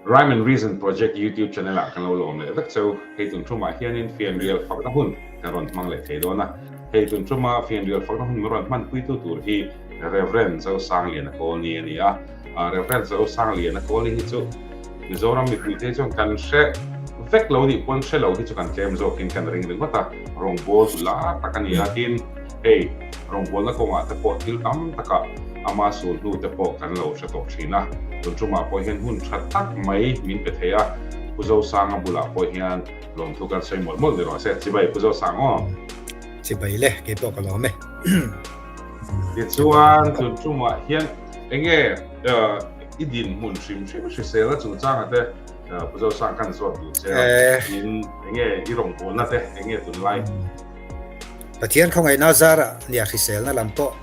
Rhyme and Reason Project YouTube channel ah kan lo lawm leh vek cheu. Hei tun thumah hianin fianrial fakna hun kan rawn hmang leh thei dawn a. Hei tun thuma fianrial fakna hun min rawn hmanpuitu tur hi Rev. Zosangliana Kawlni a ni a. Rev. Zosangliana Kawlni hi chu Mizoram mipuite chuan kan hre vek lo nih pawn hre lo hi chu kan tlem zawkin kan ring ringawt a. Rawngbawl chu lar tak a ni a, tin hei rawngbawlna kawngah te pawh thil tam takah ama sul hnu te pawh kan lo hre tawh thin a, tun tumah pawh hian hun tha tak mai min pe thei a, Pu Zosanga bulah pawh hian lawmthu kan sawi mawlh mawlh ni rawh se, chibai Pu Zosang aw. Chibai le, kei pawh ka lawm e. Tichuan tun tumah hian enge i dinhmun hrim hrim hrisel a chungchanga te Pu Zosang kan zawt duh che a, tin enge i rawngbawlna te enge tunlai? Pathian khawngaihna zarah nia hriselna lam pawh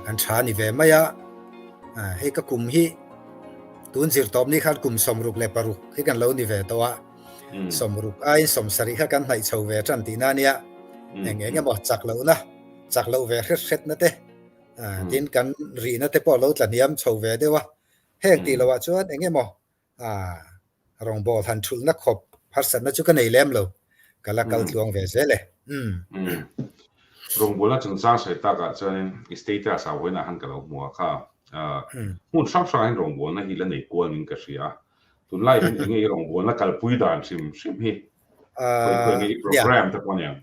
kan tha ni ve mai a, hei ka kum hi tun zir tawp ni khan kum 66 hi kan lo ni ve tawh a, 60 aiin 70 kha kan hnaih chho ve tan tihna ania, eng eng emaw chak lohna, chak loh ve hret hretna te, tin kan rihna te pawh lo tla hniam chho ve deuh a, heng tih lohah chuan eng emaw Rawngbâwl han thulhna khawp harsatna chu ka nei lem lo, ka la kal tluang ve zel e. Umm. Rawngbâwlna chungchang sawi takah chuanin i status ah vawiinah khan ka lo hmu a kha. Hmun hrang hrangah hian rawngbâwlna hi la nei kualin ka hria a. Tunlai hian enge i rawngbâwlna kalpui dan hrim hrim hi? Khawi khawi nge i program te pawh aniang?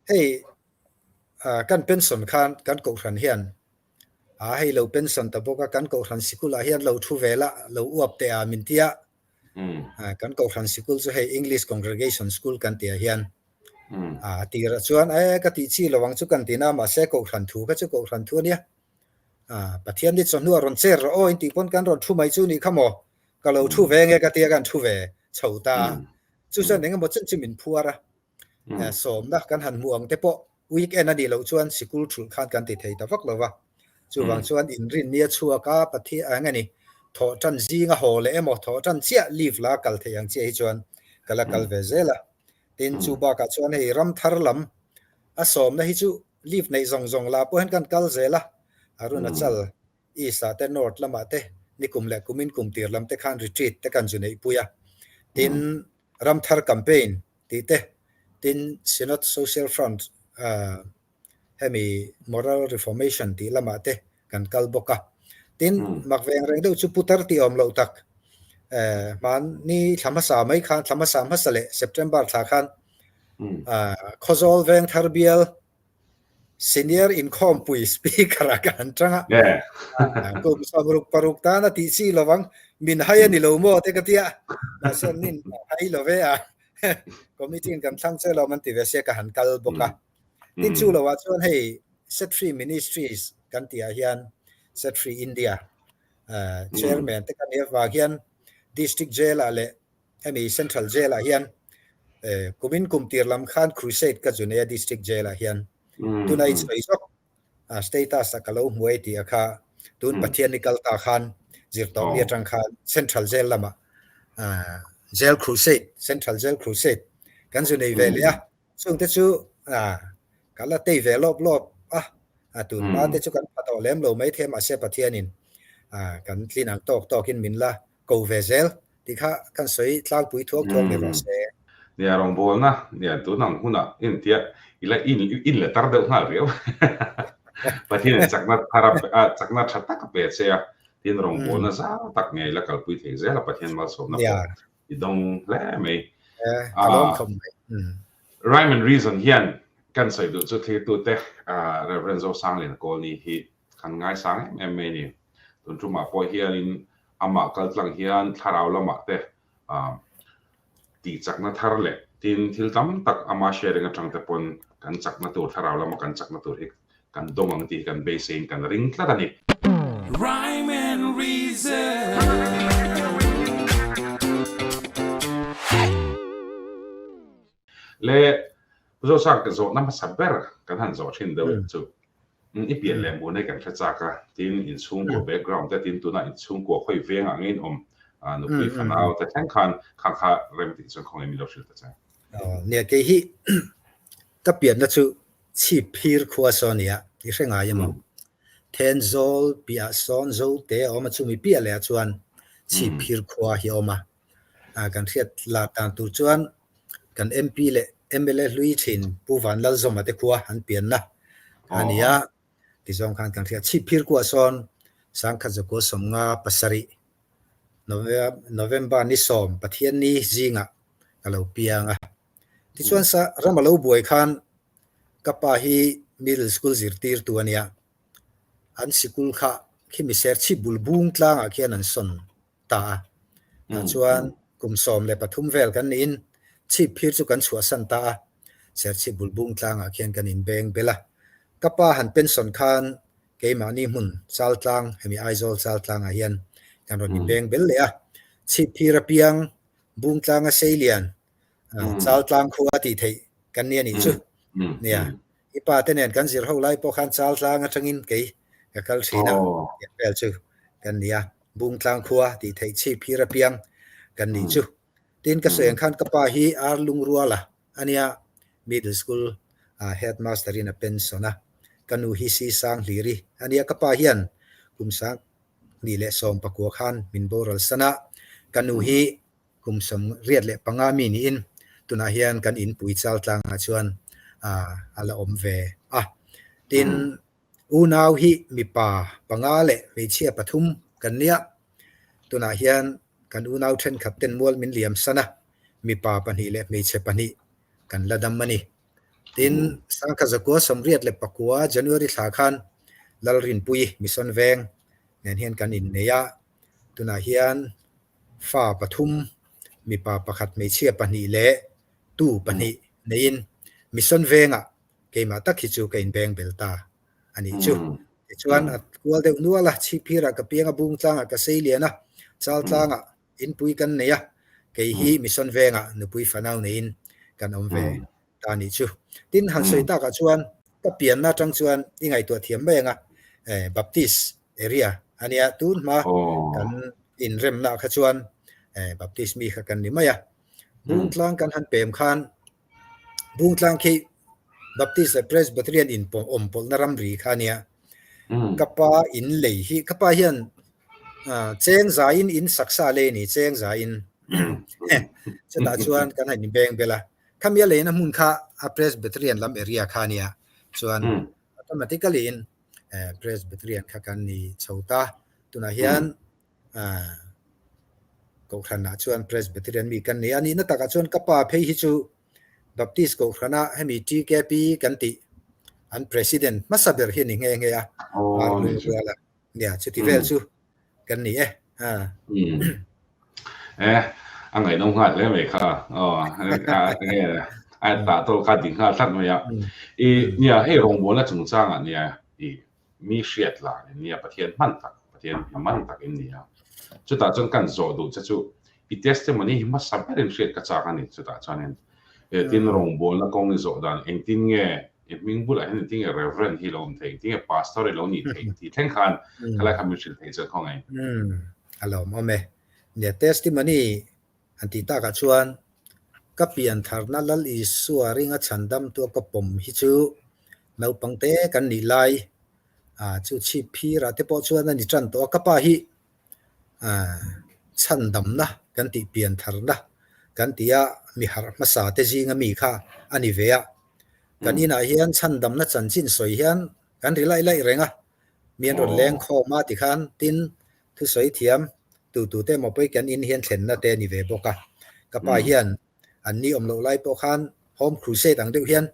Hei kan pension khan kan kohhran hian A hei lo pension ta bawk a, kan kohhran sikulah hian lo thu ve la, lo uap teh a min ti a. Kan kohhran sikul chu hei English Congregation School kan tih ah hian a tirah chuan e ka tih chi lo ang chu kan ti na, mahse kohhran thu kha chu kohhran thu a nia. Pathian ni chawhnu a rawn cher rawh aw in tih pawn kan rawn thu mai chu nih kha maw, ka lo thu ve nge ka tia kan thu ve chho ta a. Chu chuan engemaw chen chu min phuar a, sawmna kan han hmuh ang te pawh weekend a nih loh chuan sikul thulh khan kan ti thei ta vak lo va. Chuvang chuan inrinni a chhuak a, Pathian eng a ni, thawh tan zinga haw leh emaw thawh tan chiah leave la kal theih ang chiah hi chuan ka la kal ve zel a. Tin, chu bakah chuan hei ram thar lam a sawmna hi chu leave neih zawng zawng la pawh hian kan kal zel a, Arunachal East ah te North lamah te nikum leh kumin kum tir lam te khan retreat te kan zu neihpui a. Tin, ram thar campaign tih te, tin Synod Social Front hemi Moral Reformation tih lamah te kan kal bawk a. Tin, mak veng reng deuh chu putar tih awm loh tak hmanni thla hmasa mai khan, thla hmasa hmasa leh September thla khan Khawzawl Vengthar bial Senior inkhawmpui speaker ah ka han tang a, kum 66 tan a tih chi lovang, min hai a ni lo maw te ka ti a, mahse an nin hai lo ve a, committee in kan thlang che lo an ti ve sia ka han kal bawk a. Tin chu lo ah chuan hei Set Free Ministries kan tih ah hian Set Free India chairman te ka nih avang hian District Jail ah leh Hemi Central Jail ah hian kumin kum tir lam khan crusade ka zu nei a District Jail ah hian tuna i sawi zawk status a ka lo hmu e tih a kha tun Pathian ni kal ta khan zirtawp mi atang khan Central Jail lamah Jail Crusade Central Jail Crusade kan zu nei ve leh a chungte chu ka la tei ve lawp lawp a a tun hma te chu kan pha tawh lem lo mai thei mahse Pathianin kan tlin ang tawk tawkin min la ko ve zel tih kha kan sawi tlangpui thuak thuak ni rawh se. Nia rawngbawlna nia tun ang hunah intia i la in in la tar deuh nghal riau. Pathian in chakna thar a chakna tha tak a pe che a, tin rawngbawlna zau tak ngei la kalpui thei zel a Pathian malsawmna pawh i dawng hle mai. Ka lawm khawp mai. Rhyme and Reason hian kan sawi duh chu thlirtute Rev. Zosangliana Kawlni hi kan ngaisang em em mai a ni. Tun tumah pawh hianin amah kaltlang hian thlarau lamah te tih chakna thar leh tin thil tam tak ama sharing atang te pawn kan chakna tur thlarau lama kan chakna tur hi kan dawng ang tih hi kan beiseiin kan ring tlat a ni. Rhyme and Reason. Le Pu Zosang ka zawhna hmasa ber kan han zawh thin deuh chu I pian leh hmuh nei kan hre chak a, tin inchhungkua background te tin tuna inchhungkua khawi vengah nge in awm nupui fanau te thleng khan khang kha rem tih chuan khawngaih min lo hrilh ta che. Nia kei hi ka pianna chu chhip phir khua saw nia i hre ngai emaw Thenzawl piah sawn Zote a awm a chumi piah leh ah chuan. Chhipphir khua hi a awm a. Kan hriat lar dan tur chuan kan MP leh mla hlui thin Pu Vanlalzawma te khua an pianna a ni a. Tizawng khan kan hriat Chhipphir khuah sawn Sangkhat Zakua 57 November ni 10 Pathianni zingah ka lo piang a. Tichuan sa ram a lo buai khan ka pa hi middle school zirtirtu a nia. An sikul kha khimi Serchhip bul bung tlangah khian an sawn ta a. Tah chuan kum 13 vel kan niin Chhipphir chu kan chhuahsan ta a. Serchhip bul bung tlangah khian kan inbeng bel a. Ka pa han pension khan keimahni hmun Chaltlang, hemi Aizawl Chaltlangah hian kan rawn inbeng bel leh a. Chhipphir apiang bung tlanga seilian Chaltlang khua tih theih kan ni a nih chu. Nia, i pa te nen kan zir ho lai pawh khan Chaltlang atangin kei ka kal thin a, tiang vel chu kan ni a. Bungtlang khua tih theih chhipphir apiang kan nih chu. Tin ka sawi ang khan ka pa hi Ar Lungruala a nia, middle school headmaster in a pension a. Ka nu hi Si Sanghliri a nia, ka pa hian kum 2019 khan min boral san a, ka nu hi kum 85 mi niin tunah hian kan inpui chal tlangah chuan a la awm ve a. Tin, unau hi mipa panga leh hmeichhia pathum kan nia. Tunah hian kan unau thenkhat ten mual min liam san a, mipa pahnih leh hmeichhe pahnih kan la dam a ni. Tin, 1989 January thla khan Lalrinpui Mission Veng nen hian kan innei a, tunah hian Fa pathum, mipa pakhat hmeichhia pahnih leh tu pahnih neiin Mission Vengah keimah tak hi chu ka inbeng bel ta a nih chu. Tichuan a kual deuh nual a, Chhipphirah ka piang a, Bungtlangah ka sei lian a, Chaltlangah inpui kan nei a, kei hi Mission Vengah nupui fanau neiin kan awm ve ta a nih chu. Tin, han sawi takah chuan ka pianna atang chuan i ngaihtuah thiam mai ang a, Baptist area a nia, tun hma kan inremna kha chuan Baptist mi kha kan ni mai a. Bungtlang kan han pem khan Bungtlang khi Baptist leh Presbyterian in awm pawlhna ramri kha a nia. Ka pa in lei hi, ka pa hian cheng zaiin in saksa lei a ni, cheng zaiin. Chutah chuan kan han inbeng bel a. Khami a leina hmun kha a Presbyterian lam area kha a nia, chuan automatically in Presbyterian kha kan ni chho ta. Tunah hian Kohhranah chuan Presbyterian mi kan ni a. Nihna takah chuan ka pa phei hi chu Baptist Kohhrana hemi TKP kan tih an President hmasa ber hi a ni nghe nghe a. Ruala nia chuti vel chu kan ni e. E a ngaihnawm nghal hle mai kha. Aw enge a tah tawh kha ding nghal tlat mai a. I nia hei rawngbawlna chungchangah nia i mi hriat lar in nia Pathian hman tak Pathian hna man tak in nia. Chutah chuan kan zawh duh che chu i testimony hi hmasa berin hriat ka chak a ni chutah chuanin tin rawngbawlna kawng i zawh dan engtin nge I hming bulah hian engtin nge Reverend hi lo awm thei, engtin nge Pastor hi lo nih theih tih thleng khan khalai kha min hrilh thei chuan khawngaih. Umm, a lawmawm e. Nia, testimony han tih takah chuan ka piantharna Lal Isua ringa chhandamtu a ka pawm hi chu naupang te kan nih lai ah chu chhip phirah te pawh chuan a ni tan tawh a, ka pa hi chhandamna kan tih piantharna kan tih a mi harh hmasa te zinga mi kha a ni ve a. Kan inah hian chhandamna chanchin sawi hian kan ri laih laih reng a, mi an rawn leng khawm a tikhan tin thusawi thiam tu tu te emaw pawh hi kan in hian thlenna te a ni ve bawk a. Ka pa hian an ni awm loh lai pawh khan home crusade ang deuh hian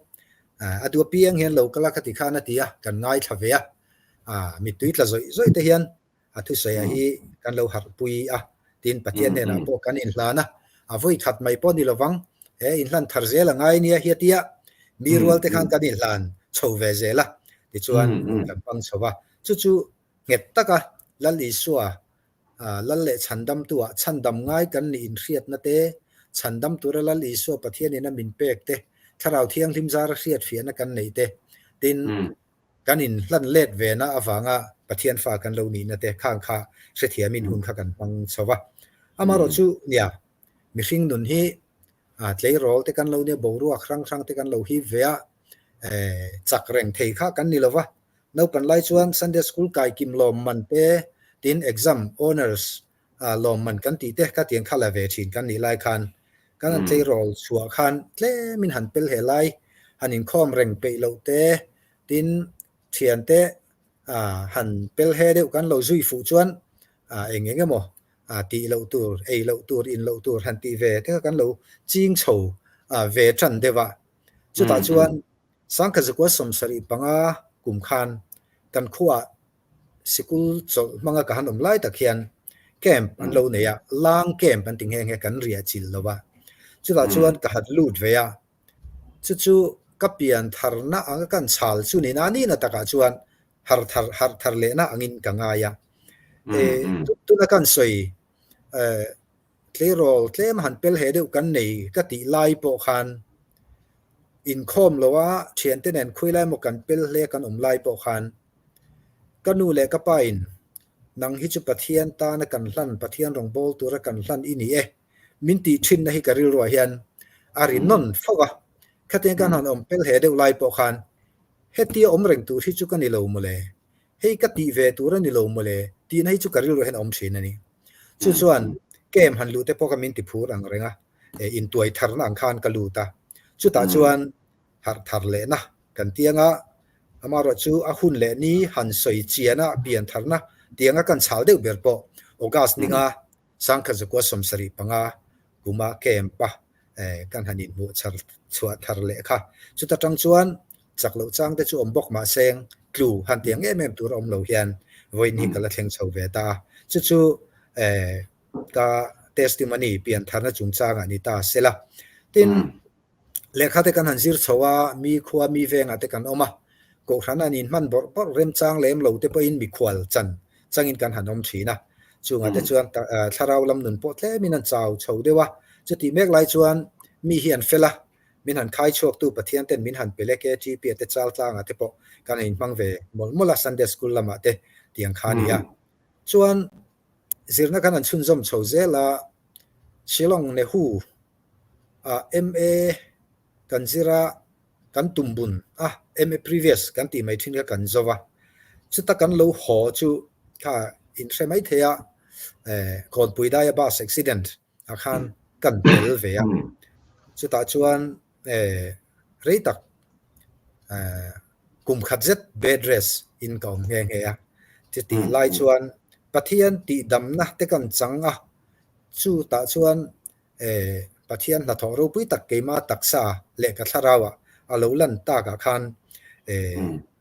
a duh apiang hian lo kal a khati khan a ti a, kan ngaithla ve a, mittui tla zawih zawih te hian a thusawi hi kan lo harhpui a, tin Pathian hnenah pawh kan inhlan a, a vawi khat mai pawh ni lovang, he inhlan thar zel a ngai nia hi a ti a, mi rual te khan kan inhlan chho ve zel a, tichuan kan hmang chho va, chu chu nghet taka Lal Isua Lal leh Chhandamtu-ah chhandam ngai kan nih inhriatna te, chhandam tura Lal Isua Pathianin a min pek te, Thlarau Thianghlim zara hriatfiahna kan neih te, tin Kan inhlan let vena avanga Pathian fa kan lo nihna te khang kha hrethiamin hun kha kan hmang chho va. Amaherawh chu nia, mihring nun hi tleirawl te kan lo nia, boruak hrang hrang te kan lo hip ve a, chak reng thei kha kan ni lo va. Naupan lai chuan Sunday School kai kim lawm man te, tin exam, honours. Lawmman kan tih te ka tiang kha la ve thin kan nih lai khan kan han tleirawl chhuah khan tlemin han pel he lai han inkhawm reng peih loh te tin thiante han pel he deuh kan lo zui fuh chuan eng eng emaw tih loh tur, ei loh tur, in loh tur han tih ve te kha kan lo ching chho ve tan deuh a. Chutah chuan Sangkhazakua 75 kum khan kan khuaah Sikul chawlh hmanga ka han awm lai tak hian camp an lo nei a, lang camp an ti nghe nghe kan riah chilh lo a. Chutah chuan ka han lut ve a, chu chu ka pian tharna anga kan chhal chu ni na nihna takah chuan har thar harh thar lehna angin ka ngai a. Tuna kan sawi Tleirawl tlem han pel he deuh kan nei ka tih lai pawh khan inkhawm lo a, thiante nen khawi lai maw kan pel hle kan awm lai pawh khan ka nu leh ka pa in nang hi chu Pathian tana kan hlan, Pathian rawngbâwl tura kan hlan i ni e min tih thinna hi ka rilruah hian a ri nawn fo a. Khatiang kan han awm pel he deuh lai pawh khan hetia awm reng tur hi chu ka ni lo mawle. Hei ka tih ve tur a ni lo mawle tihna hi chu ka rilru hian a awm thin a ni. Chu chuan camp han luh te pawh kha min ti phur ang reng a, intuai tharna ang khan ka lut a. Chutah chuan harh thar lehna kan tiang a, amaherawh chu a hun leh ni han sawi chiana pian tharna tianga kan chhal deuh ber pawh August ninga 1975 kuma camp a kan han inhmuh chhar chhuah thar leh kha. Chuta tang chuan chak loh chang te chu awm bawk mah seng tlu han tiang em em tur a awm lo hian vawiin hi ka la thleng chho ve ta a. Chu chu ka testimony pian tharna chungchangah ni ta sela. Tin, Lehkha te kan han zir chho a, mi khua mi vengah te kan awm a, kohhran an inhman bawrh bawrh remchang lem lo te pawhin mikhual chan changin kan han awm thin a. Chungah te chuan thlarau lam nun pawh tlemin an chau chho deuh a, chutih mek lai chuan mi hi an fel a, min han khai chhuaktu Pathian ten min han pe lek e, TP te chal tlangah te pawh kan han inhmang ve mawlh mawlh a, Sunday School lamah te tiang kha a ni a. Chuan zirna kan han chhunzawm chho zel a, Shillong Nehu ah MA kan zir a, kan tum bun a, MA previous kan tih mai thin kha kan zo va. Chuta kan lo haw chu kha inhre mai thei a, eh Kawnpui daia bus accident ah khan kan tel ve a. Chutah chuan eh rei tak eh kum khat zet bed rest in ka awm nghe nghe a. Chutih lai chuan Pathian tihdamna te kan chang a, chutah chuan E, Pathian hnathawh ropui tak keima taksa leh ka thlarauah a lo lan takah khan e,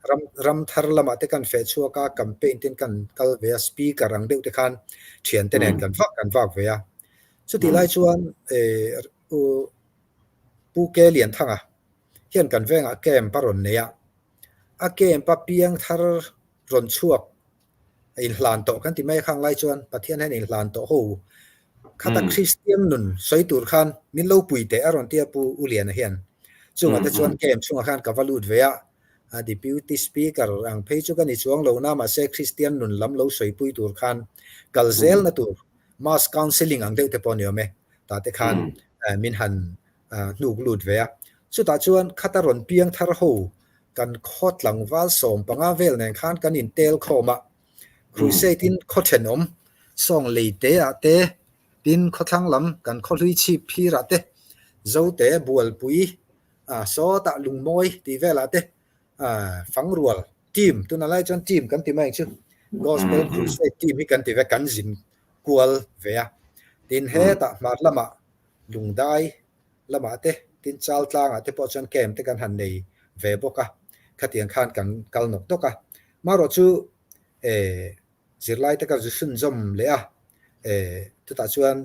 ram ram thar lamah te kan feh chhuak a, campaign ten kan kal ve a, speaker ang deuh te khan thiante nen kan vak kan vak ve a. Chutih lai chuan e, u Pu Ke Lianthanga hian kan vengah camp a rawn nei a, a camp a piang thar rawn chhuak a inhlan tawh kan ti mai a khang lai chuan Pathian hian inhlan tawh ho khata Kristian nun sawi tur khan min lo pui teh a rawn tia Pu U Liana hian chungah te chuan camp chungah khan ka va lut ve a a Deputy Speaker ang phei chu ka ni chuang lo na mahse Kristian nun lam lo sawi pui tur khan kal zel na tur mass counselling ang deuh te pawh a ni awm e tah te khan min han hnuk lut ve a chutah chuan khata rawn piang thar ho Kan khaw tlangval 15 vel nen khan kan intel khawm a, Crusade in khaw thenawm sawng lei te ah te, tin khawthlang lam kan khaw hlui chhip phir ah te, Zote, Bualpui, sawtah Lungmawi tih vel ah te, Fangrual team, tuna lai chuan team kan ti mai ang chu, Gospel Crusade team hi kan ti ve, kan zin kual ve a. Tin hetah hmar lamah Lungdai lamah te, tin chal tlangah te pawh chuan camp te kan han nei ve bawk a, khatiang khan kan kal nawk nawk a. Marawh chu eh zirlai te ka zu chhunzawm leh a, eh chutah chuan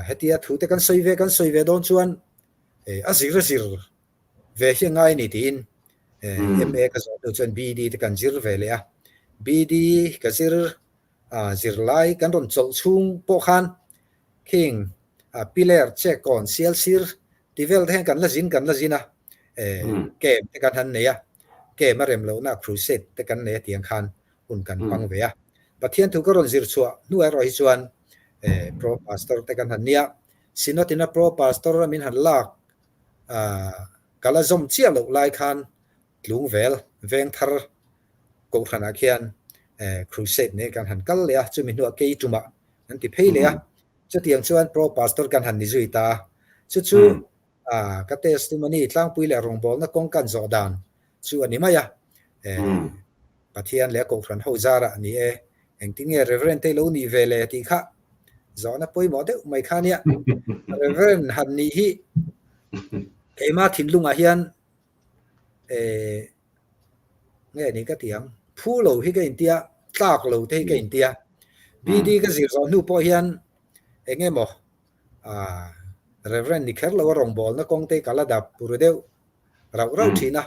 hetia thu te kan sawi ve kan sawi ve dawn chuan eh a zir a zir ve hi a ngai a ni tiin eh MA ka zawh hnu chuan BD te kan zir ve leh a, BD ka zir zirlai kan rawn chawlh chhung pawh khan Khing piler, chekawn, sial sir ti vel te hian kan la zin kan la zin a, camp te kan han nei a, camp a rem lohna crusade te kan nei a tiang khan hun kan hmang ve a. Pathian thu ka rawn zir chhuah hnu erawh hi chuan pro pastor te kan han nia, Synod ina pro pastor a min han lak ka la zawm chiah loh lai khan Tlungvel Vengthar Kohhranah khian crusade nen kan han kal leh a, chumi hnuah kei tumah. an ti phei leh a. Chutiang chuan Pro Pastor kan han ni zui ta a. Chu chu ka testimony tlangpui leh rawngbawlna kawng kan zawh dan chu a ni mai a. Pathian leh a Kohhran ho zarah a ni e. Engtin nge Reverend te lo nih ve le tih kha zawhna pawimawh deuh mai kha nia. Reverend han nih hi keimah thinlungah hian nge ni ka ti ang, phu lo hi ka intia, tlak lo te hi ka intia. BD ka zir zawh hnu pawh hian eng emaw Reverend ni kher lo a rawngbawlna kawng te ka la dap ru deuh rauh rauh thin a.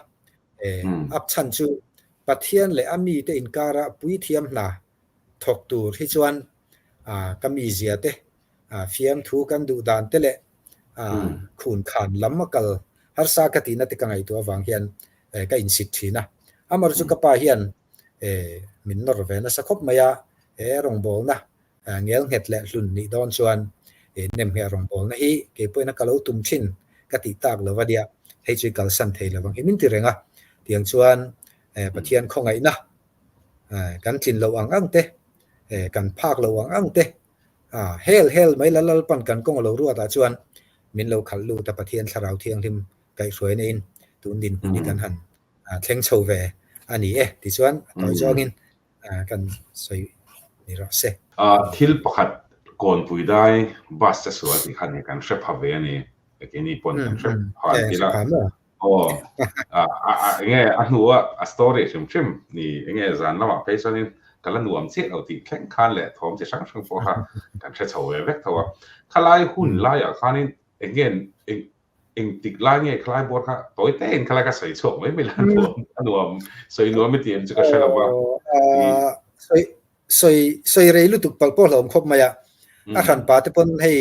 Up chhan chu Pathian leh a mite inkara puithiam hna thawk tur hi chuan ka mizia te, fiamthu kan duh dan te leh khun khan lam a kal harsa ka tihna te ka ngaihtuah avang hian ka insit thin a. Amaherawhchu chu ka pa hian min nawr ve nasa khawp mai a, he rawngbawlna ngel nghet leh hlun nih dawn chuan nemngheh rawngbawlna hi kei pawhin a ka lo tum thin ka tih tak lo a nia, hei chu i kalsan thei lo ang hi min ti reng a. Tiang chuan Pathian khawngaihna kan tlin loh ang ang te, kan phak loh ang ang te, hel hel mai la Lalpan kan kawng a lo ruatah chuan min lo khalh lut a Pathian Thlarau Thianghlim kaihhruaina in tun dinhmun hi kan han thleng chho ve a ni e tichuan a tawi zawngin kan sawi ni rawh se. Thil pakhat Kawnpui dai bus te sual tih kha kan hre pha ve a ni, keini pawn kan hre pha an ti la. Aw, enge a hnua a story hrim hrim ni enge zan lamah phei chuanin ka la nuam chiah lo tih thleng khan leh thawm chi hrang hrang pawh kha kan hre chho ve vek tho a. Khalai hun laiah khanin enge engtik lai nge khalai bawr kha tawi tein khalai kha sawi chhuak mai mai la a nuam sawi nuam i tih em chu ka hre lo va. Sawi sawi sawi rei lutuk palh pawh hlawm khawp mai a. A hran pa te pawn hei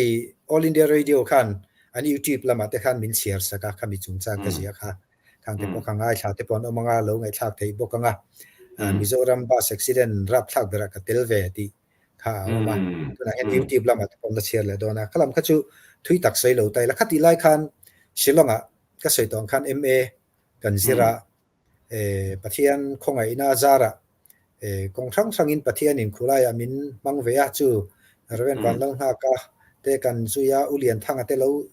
All India Radio khan an YouTube lamah te khan min chhiar sak a, khami chungchang ka ziah kha. Khang te pawh kha ngaithla te pawh an awm ang a, lo ngaihthlak theih bawk ang a. Mizoram bus accident rapthlak berah ka tel ve tih kha a awm a. Tunah hian YouTube lamah te pawh an la chhiar leh dawn a. Khalam kha chu thui tak sawi lo ta ila. Khatih lai khan Shillong ah ka sawi tawh ang khan MA kan zir a, Pathian khawngaihna zarah kawng hrang hrangin Pathianin khulaiah min hmang ve a, chu Rev. Vanlalnghaka te kan zui a, U Lianthanga te lo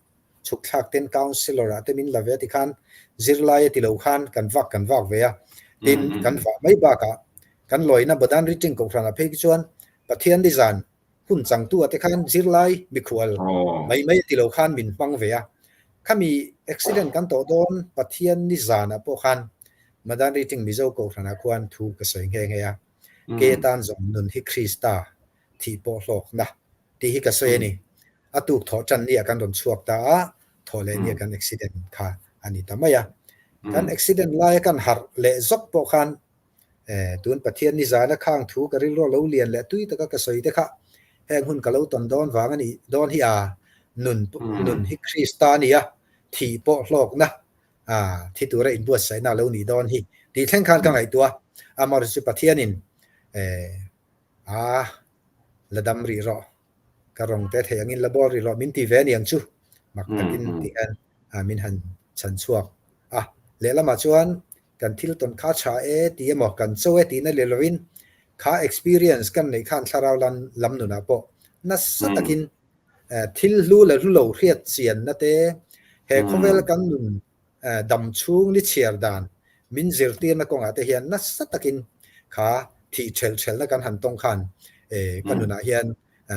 chhuk thlak ten Councillor ah te min la ve a tikhan zirlai a ti lo khan kan vak kan vak ve a, tin kan vah mai bakah kan lawina Badan Riting Kohhranah phei khi chuan Pathian nizan hun changtu ah te khan zirlai mikhual mai mai a ti lo khan min hmang ve a, khami accident kan tawh dawn Pathian ni zanah pawh khan Madan Riting Mizo Kohhranah khuan thu ka sawi nghe nghe a, ke tan zawng nun hi Krista thih pawh hlawkna tih hi ka sawi a ni. A tuk thawh tan ni ah kan rawn chhuak ta a, thawh leh ni ah kan accident kha a ni ta mai a. Kan accident laia kan harh leh zawk pawh khan Tun Pathian ni zana khang thu ka rilru lo lian leh tui taka ka sawi te kha heng hun ka lo tawn dawn vang a nih dawn hi a, nun nun hi Krista a ni a, thih pawh hlawkna a thi tura inbuatsaihna a lo nih dawn hi tih thleng khan ka ngaihtuah a, amaherawhchu chu Pathianin a la dam rih rawh. Ka rawng te thei angin la bawr rih rawh min ti ve aniang chu mak takin ti hian min han chhan chhuak a. Lehlamah chuan kan thil tawn kha tha e ti emaw kan cho e tihna leh lovin kha experience kan neih khan thlarau lan lam nunah pawh nasa takin thil hlu leh hlu lo hriat chianna te he khawvel kan nun dam chhung ni chhiar dan min zirtirna kawngah te hian nasa takin kha thih thelh thelhna kan han tawng khan ka nunah hian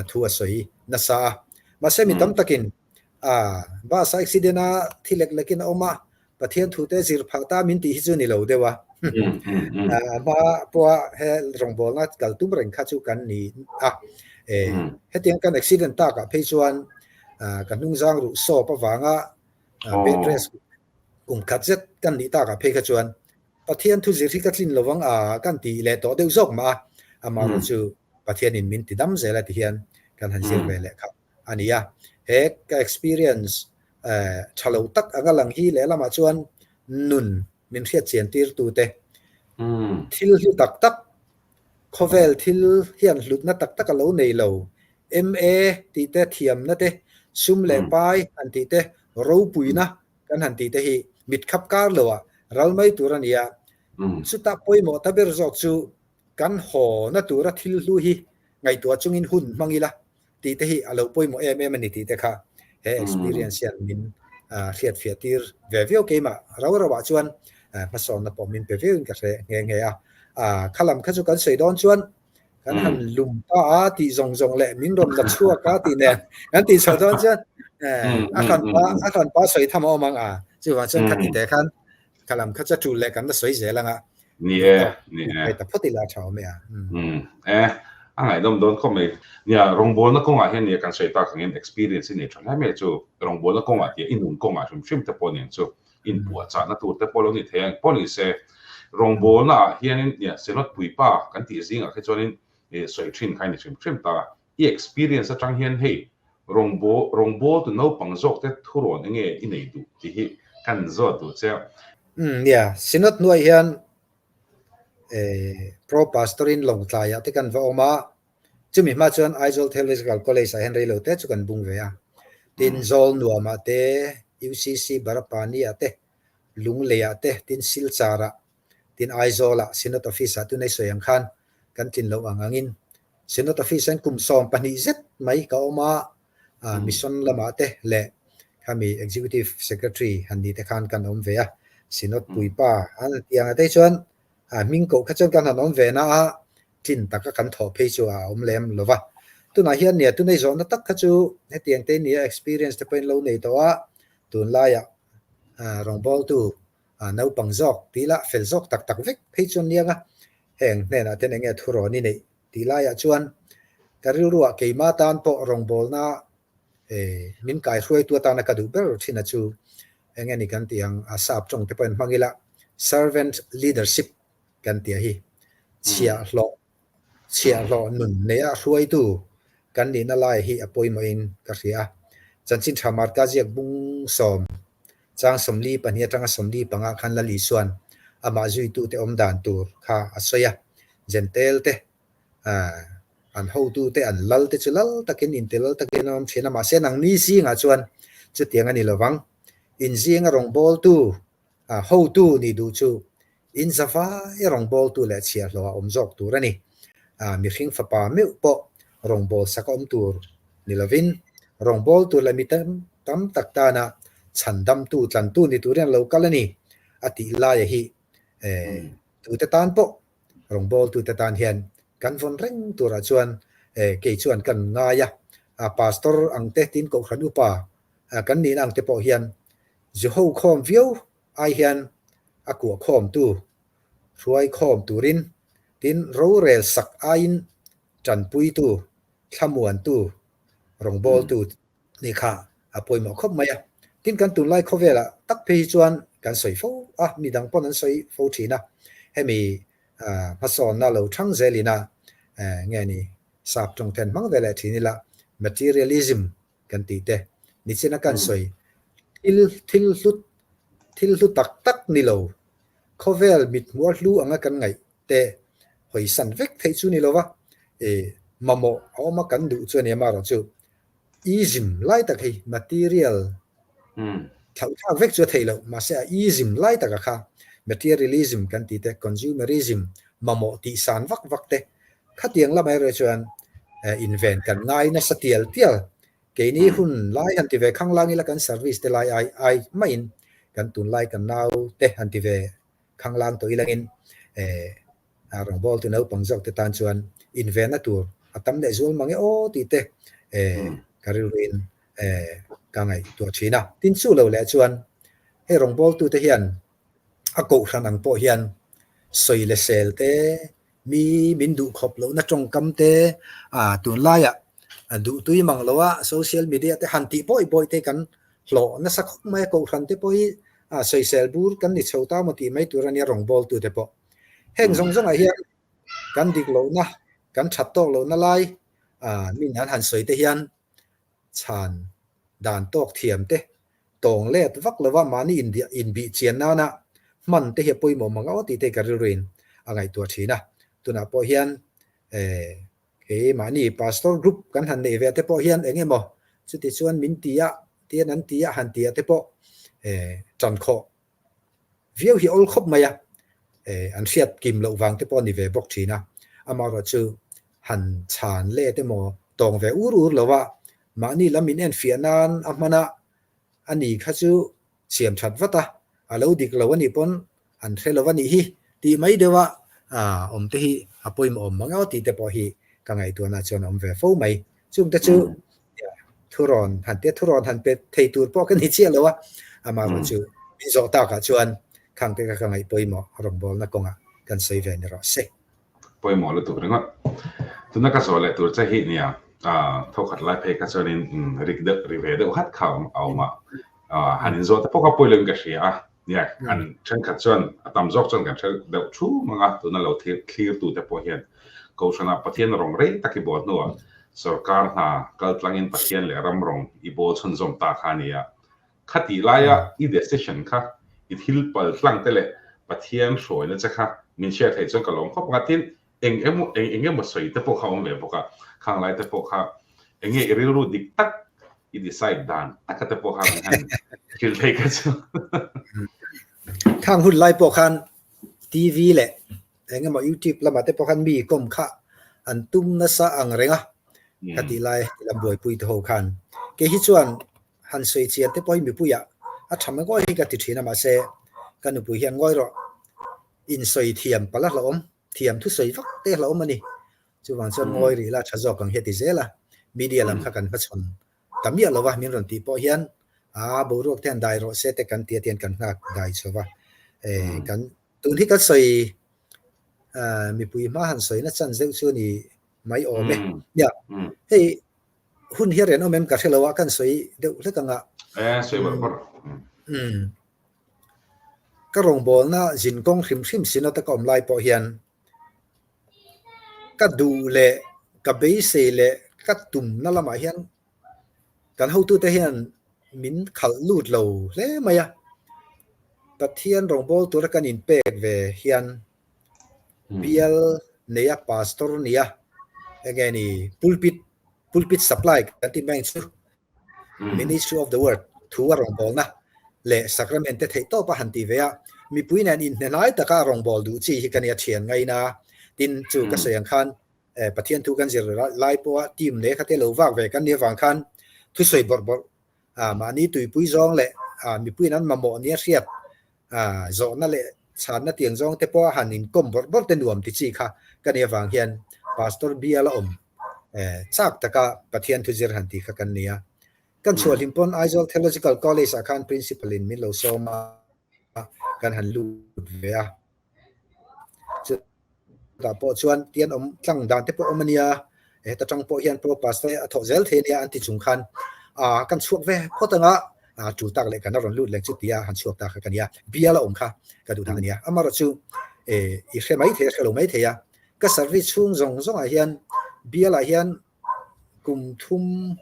thu a sawi nasa a. Mahse mi tam takin bus a accident a thi lek lekin a awm a, Pathian thu te zir phah ta min tih hi chu ni lo deuh a. A hma pawha he rawngbawlna kal tum reng kha chu kan ni a. Hetiang kan accident takah phei chuan ka hnungzang ruh sawp avanga Bed rest kum khat zet kan nih takah phei kha chuan Pathian thu zir hi ka tlin lovang a kan ti leh tawh deuh zawk mah a, amaherawh chu Pathianin min ti dam zel a ti hian kan han zir ve leh kha a ni a. He ka experience tha lo tak anga lang hi lehlamah chuan nun min hriat chian tir tu te thil hlu tak tak khawvel thil hian hlutna tak tak a lo nei lo MA tih te, thiamna te, sum leh pai han tih te, ropuina kan han tih te hi mit khap kar lo ah ral mai tur a ni a. Chutah pawimawh ta ber zawk chu kan haw na tura thil hlu hi ngaihtuah chungin hun hmang ila. tih te hi a lo pawimawh em em a ni tih te kha he experience hian min hriat fiah tir ve viau keimah rau rauh ah chuan hmasawnna pawh min pe viau in ka hre nghe nghe a. Kha lam kha chu kan sawi dawn chuan kan han lum ta a tih zawng zawng leh min rawn la chhuak a tih nen kan tih chhoh dawn chuan a hran pa a hran pa sawi tham a awm ang a chuvang chuan khati te khan kha lam kha chu a tul leh kan la sawi zel ang a Ni e, ni e. Hei ta phawt ila a tha awm e a. E, a ngaihnawm dawn khawp mai. Nia, rawngbawlna kawngah hian nia kan sawi tak angin experience i nei tha hle mai chu rawngbawlna kawngah tia i nun kawngah hrim hrim te pawh nen chu inpuahchahna tur te pawh lo ni thei ang pawh ni se, rawngbawlna ah hianin nia Synod puipa kan tih zingah khe chuanin sawi thin kha i ni hrim hrim ta a. I experience atang hian hei rawngbâwl rawngbâwltu naupang zawk te thurawn enge i nei duh tih hi kan zawt duh che a. Umm nia, Synod hnuai hian eh Pro Pastor in Lawngtlaiah te kan va awm a, Chumi hma chuan Aizawl Theological College ah hian reilo te chu kan bung ve a. Tin, Zawl nuamah te, UCC Barapani ah te, Lunglei ah te, tin Silchar ah, tin Aizawl ah Synod Office ah tunei sawi ang khan kan tlin loh ang angin Synod Office hian kum 12 zet mai ka awm a, Mission lamah te leh khami Executive Secretary han ni te khan kan awm ve a. Synod puipa an tiang ah te chuan hming koh kha chuan kan han awm ve na a, tlin taka kan thawh phei chu a awm lem lo va. Tunah hian nia tunei zawhna tak kha chu hetiang te nia experience te pawhin lo nei tawh a, tunlaiah rawngbawltu naupang zawk tih lah fel zawk tak tak vek phei chuan niang a, heng hnenah ten enge thurawn i neih tih laiah chuan ka rilruah keimah tan pawh rawngbawlna min kaihruaitu atana ka duh ber thin a chu enge ni kan tih ang a sap tawng te pawhin hmang ila servant leadership kan tih a hi. Chhiahhlawh, chhiahhlawh nun neia hruaitu kan nihna lai hi a pawimawhin ka hria a. Chanchin tha Marka ziak bung sawm, chang 42 atanga 45 khan Lal Isuan amah zuitute awm dan tur kha a sawi a. Jentail te, an hotute, an lal te chu lal takin, inte lal takin an awm thin a, mahse nangni zingah chuan chutiang a ni lovang. Inzinga rawngbawltu Hotu nih duh chu in zavai rawngbawltu leh chhiahhlawh a awm zawk tur a ni. Mihring fapa meuh pawh rawngbâwl sak a awm tur ni lovin, rawngbâwl tur leh mi tam tak tana chhandamtu, tlantu ni turin a lo kal a ni, a tih laia hi tute tan pawh rawngbâwltute tan hian kan vawn reng turah chuan kei chuan kan ngai a. Pastor ang te tin Kohhran upa kan nihna ang te pawh hian Zu ho khawm viau ai hian a kuah khawmtu hruai khawm turin tin rorel sak aiin tanpuitu, thlamuantu, rawngbawltu nih kha a pawimawh khawp mai a. Tin kan tunlai khawvelah tak phei hi chuan kan sawi fo a, midang pawn an sawi fo thin a, hemi hmasawnna lo thang zelin a nge ni sap tawng then hmang ve leh thin ila materialism kan tih te nichina kan sawi thil thil hlu thil hlu tak tak ni lo khawvel mithmuh a hlu anga kan ngaih te hawisan vek theih chu ni lova e mamawh a awm a kan duh chu a ni amaherawh chu ism lai tak hei material thlauh thlak vek chu a theih loh mahse a ism lai taka kha materialism kan tih te consumerism mamawh tih san vak vak te Khatiang lamah erawh chuan inven kan ngai nasa tial tial. Keini hun lai han ti ve khanglang ila kan service te lai ai ai maiin kan tunlai kan nau te han ti ve khanglang tawh ilangin rawngbawltu naupang zawk te tan chuan invenna tur a tam leh zual mang e aw tih te ka rilruin ka ngaihtuah thin a. Tin chu lo leh chuan hei rawngbawltute hian a kohhran ang pawh hian sawi leh sel te Mi min duh khawp lohna tawngkam te, ah tunlaiah duh tui mang lo a social media te han tih bawi bawi te kan hlawh nasa khawp mai a, kohhran te pawh hi ah sawisel bur kan ni chho ta maw tih mai tur a nia rawngbawltu te pawh. Heng zawng zawngah hian kan dik lohna, kan that tawk lohna lai ah min an han sawi te hian chhan dan tawk thiam te tawng let vak lova mahni inbih chian nana hman te hi a pawimawh mang aw tih te ka rilruin a ngaihtuah thin a. Tunah pawh hian kei mahni pastor group kan han neih ve te pawh hian eng emaw chuti chuan min ti a, tian an ti a han ti a te pawh tan khawh viau hi awl khawp mai a, an hriat kim loh vang te pawh a ni ve bawk thin a. Amaherawhchu han chhan let emaw. tawng ve ur ur lo a, mahni lam in enfiah nan a hman a, a ni kha chu siam that vat a, a lo dik lo a nih pawn an hre lo a nih hi tih mai deuh a awm te hi a pawimawh awm mang emaw tih te pawh hi ka ngaihtuahna chuan a awm ve fo mai. Chung te chu thurawn han tia thurawn han pe thei tur pawh ka ni chiah lo a, amaherawh chu min zawh takah chuan khang te kha ka ngaih pawimawh rawngbawlna kawngah kan sawi ve ni rawh se. Pawimawh lutuk ringawt. Tuna ka zawh leh tur che hi nia, thawkhat lai phei kha chuanin rik deuh ri ve deuh hat kha a awm a, han inzawh te pawh kha pawilo in ka hria a, nia an thenkhat chuan a tam zawk chuan kan hre deuh thum ang a, tuna lo thlir tu te pawh hian Kohhranah Pathian rawng rei tak i bawl hnuah sorkar hna kaltlangin Pathian leh ram rawng i bawl chhunzawm ta kha a ni a, Khatih laia i decision kha i thil pal tlang te leh Pathian hruaina che kha min share theih chuan ka lawm khawp ang a, tin eng emaw eng eng emaw sawi te pawh kha awm ve bawk a, khang lai te pawh kha eng nge i rilru dik tak i decide dan taka te pawh kha min han hrilh thei kha chu. Khang hun lai pawh khan TV leh eng emaw YouTube lamah te pawh khan mi kawm kha an tum nasa ang reng a, khatih lai lam buaipui te ho khan kei hi chuan Han sawi chian te pawh hi mipuiah a tha mai ngawi hi ka ti thin a, mahse ka nupui hian ngawi rawh, insawi thiam palh a hlauhawm, thiam thusawi vak te a hlauhawm a ni. Chuvang chuan ngawi rih la tha zawk ang hi a ti zel a, media lam kha kan hmachhawn ta miah lo va, min rawn tih pawh hian aa boruak te han dai rawh se te kan ti a tihian kan nghak dai chho va, kan tun hi kan sawi mipui hma han sawi na chan zeuh chu a ni mai awm e. Nia, hei Hun hi a rian awm em ka hre lo a, kan sawi deuh hlek ang a. Eh, sawi bawrh bawrh. Umm. Ka rawngbawlna zin kawng hrim hrim Synod a ka awm lai pawh hian ka duh leh ka beisei leh ka tumna lamah hian kan hotute hian min khalh lut lo hle mai a. Pathian rawngbâwl tura kan inpek ve hian bial neia pastor nia enge ni pulpit pulpit supply kan tih mai ang chu ministry of the word thu a rawngbawlna leh sacrament te theih tawp a han ti ve a mipui nen inhnehnai taka a rawngbâwl duh chi hi ka nia thian ngaina tin chu ka sawi ang khan Pathian thu kan zir lai pawha team leh kha te lo vak ve kan nih avang khan thusawi bawrh bawrh mahni tuipui zawng leh mipuiin an mamawh nia hriat zawhna leh chhanna tiang zawng te pawh a han inkawm bawrh bawrh te nuam ti chi kha ka nih avang hian Pastor bial a awm chak taka Pathian thu zir han tih kha kan ni a. Kan chhuah hlim pawn Aizawl Theological College ah khan Principal in min lo sawm a, kan han lut ve a. Chutah pawh chuan tian awm tlang dan te pawh awm a nia, heta tang pawh hian pawh pastor a thawh zel thei a nia an ti chung khan ah kan chhuak ve phawt ang a, ah tul tak leh kan a rawn lut leh chu tia han chhuak ta kha ka nia, bial a awm kha ka duh dan a nia. Amaherawhchu eh i hre mai thei a, hre lo mai thei a, ka service chhung zawng zawngah hian bialah hian kum thum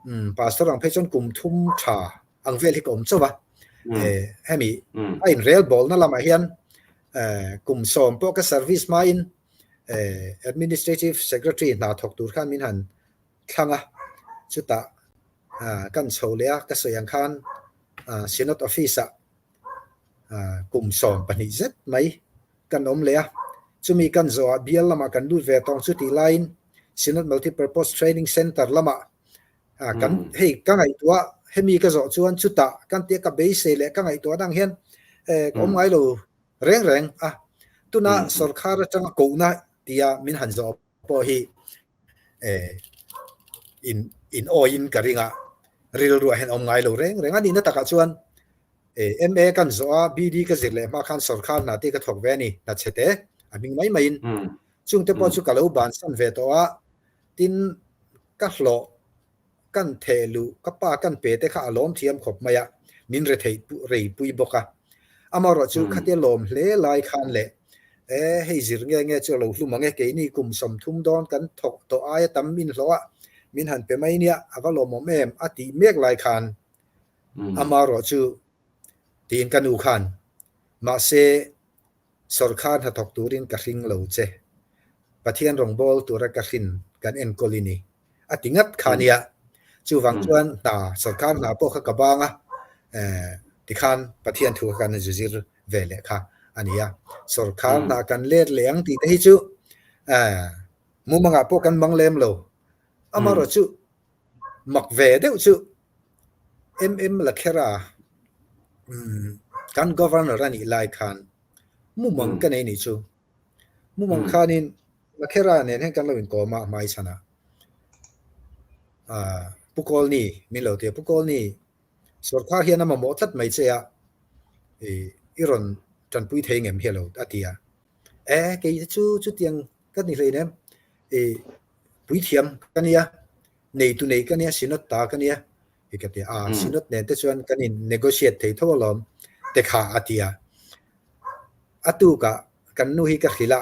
umm pastor ang phei chuan kum thum tha ang vel hi ka awm chauh a eh hemi a in rel bawlna lamah hian eh kum sawm pawh ka service hmain eh administrative secretary hna thawk tur khan min han thlang a chutah ah kan chho leh a ka sawi ang khan ah synod office ah ah kum 12 zet mai kan awm leh a chumi kan zawhah bial lamah kan lut ve tawng chu tih laiin synod multipurpose training center lamah Ah, kan hei ka ngaihtuah hemi ka zawh chuan chutah kan tia ka beisei leh ka ngaihtuah dang hian eh ka awm ngai lo reng reng a. Tuna sorkar atanga kohna tia min han zawh pawh hi eh in in awiin ka ring a, rilruah hian awm ngai lo reng reng a. Nihna takah chuan eh MA kan zawh a, BD ka zir leh hma khan sorkar hna te ka thawk ve a ni, hna chhe te a hming mai maiin. Chungte pawh chu ka lo bansan ve tawh a, tin Ka hlawh kan theh luh ka pa kan pe te kha a lawm thiam khawp mai a, min re theih rei pui bawk a. Amaherawh chu khatia lawm hle lai khan leh e hei zir nge nge chu a lo hlum ang e, keini kum 30 dawn kan thawk tawh aia tam min hlawh a, min han pe mai nia, a va lawmawm em a tih mek lai khan amaherawh chu tiin ka nu khan mahse Sawrkar hnathawk turin ka hring lo che. Pathian rawngbâwl tura ka hrin kan enkawl i ni, a ti ngat kha nia. Chuvang chuan hna, sawrkar hna pawh kha ka bâng a, tikhan Pathian thu kha kan zu zir ve leh kha a ni a. Sawrkar hna kan let leh ang tih te hi chu mumangah pawh kan mang lem lo. Amaherawhchu mak ve deuh chu MM Lakhera kan Governor a nih lai khan mumang ka nei nih chu. Mumang khanin Lakhera nen hian kan lo inkawm a hmai chhanah Pu Kawlni min lo ti a, Pu Kawlni Sawrkar hian a mamawh tlat mai che a, i rawn tanpui thei ngem hi a lo a ti a. E, kei te chu chutiang ka ni hleinem, i puithiam ka nia, neitu nei ka nia, synod ta ka nia, i ka ti a. A, synod nen te chuan kan in negotiate thei tho alawm te kha a ti a. A tukah kan nu hi ka hrilh a,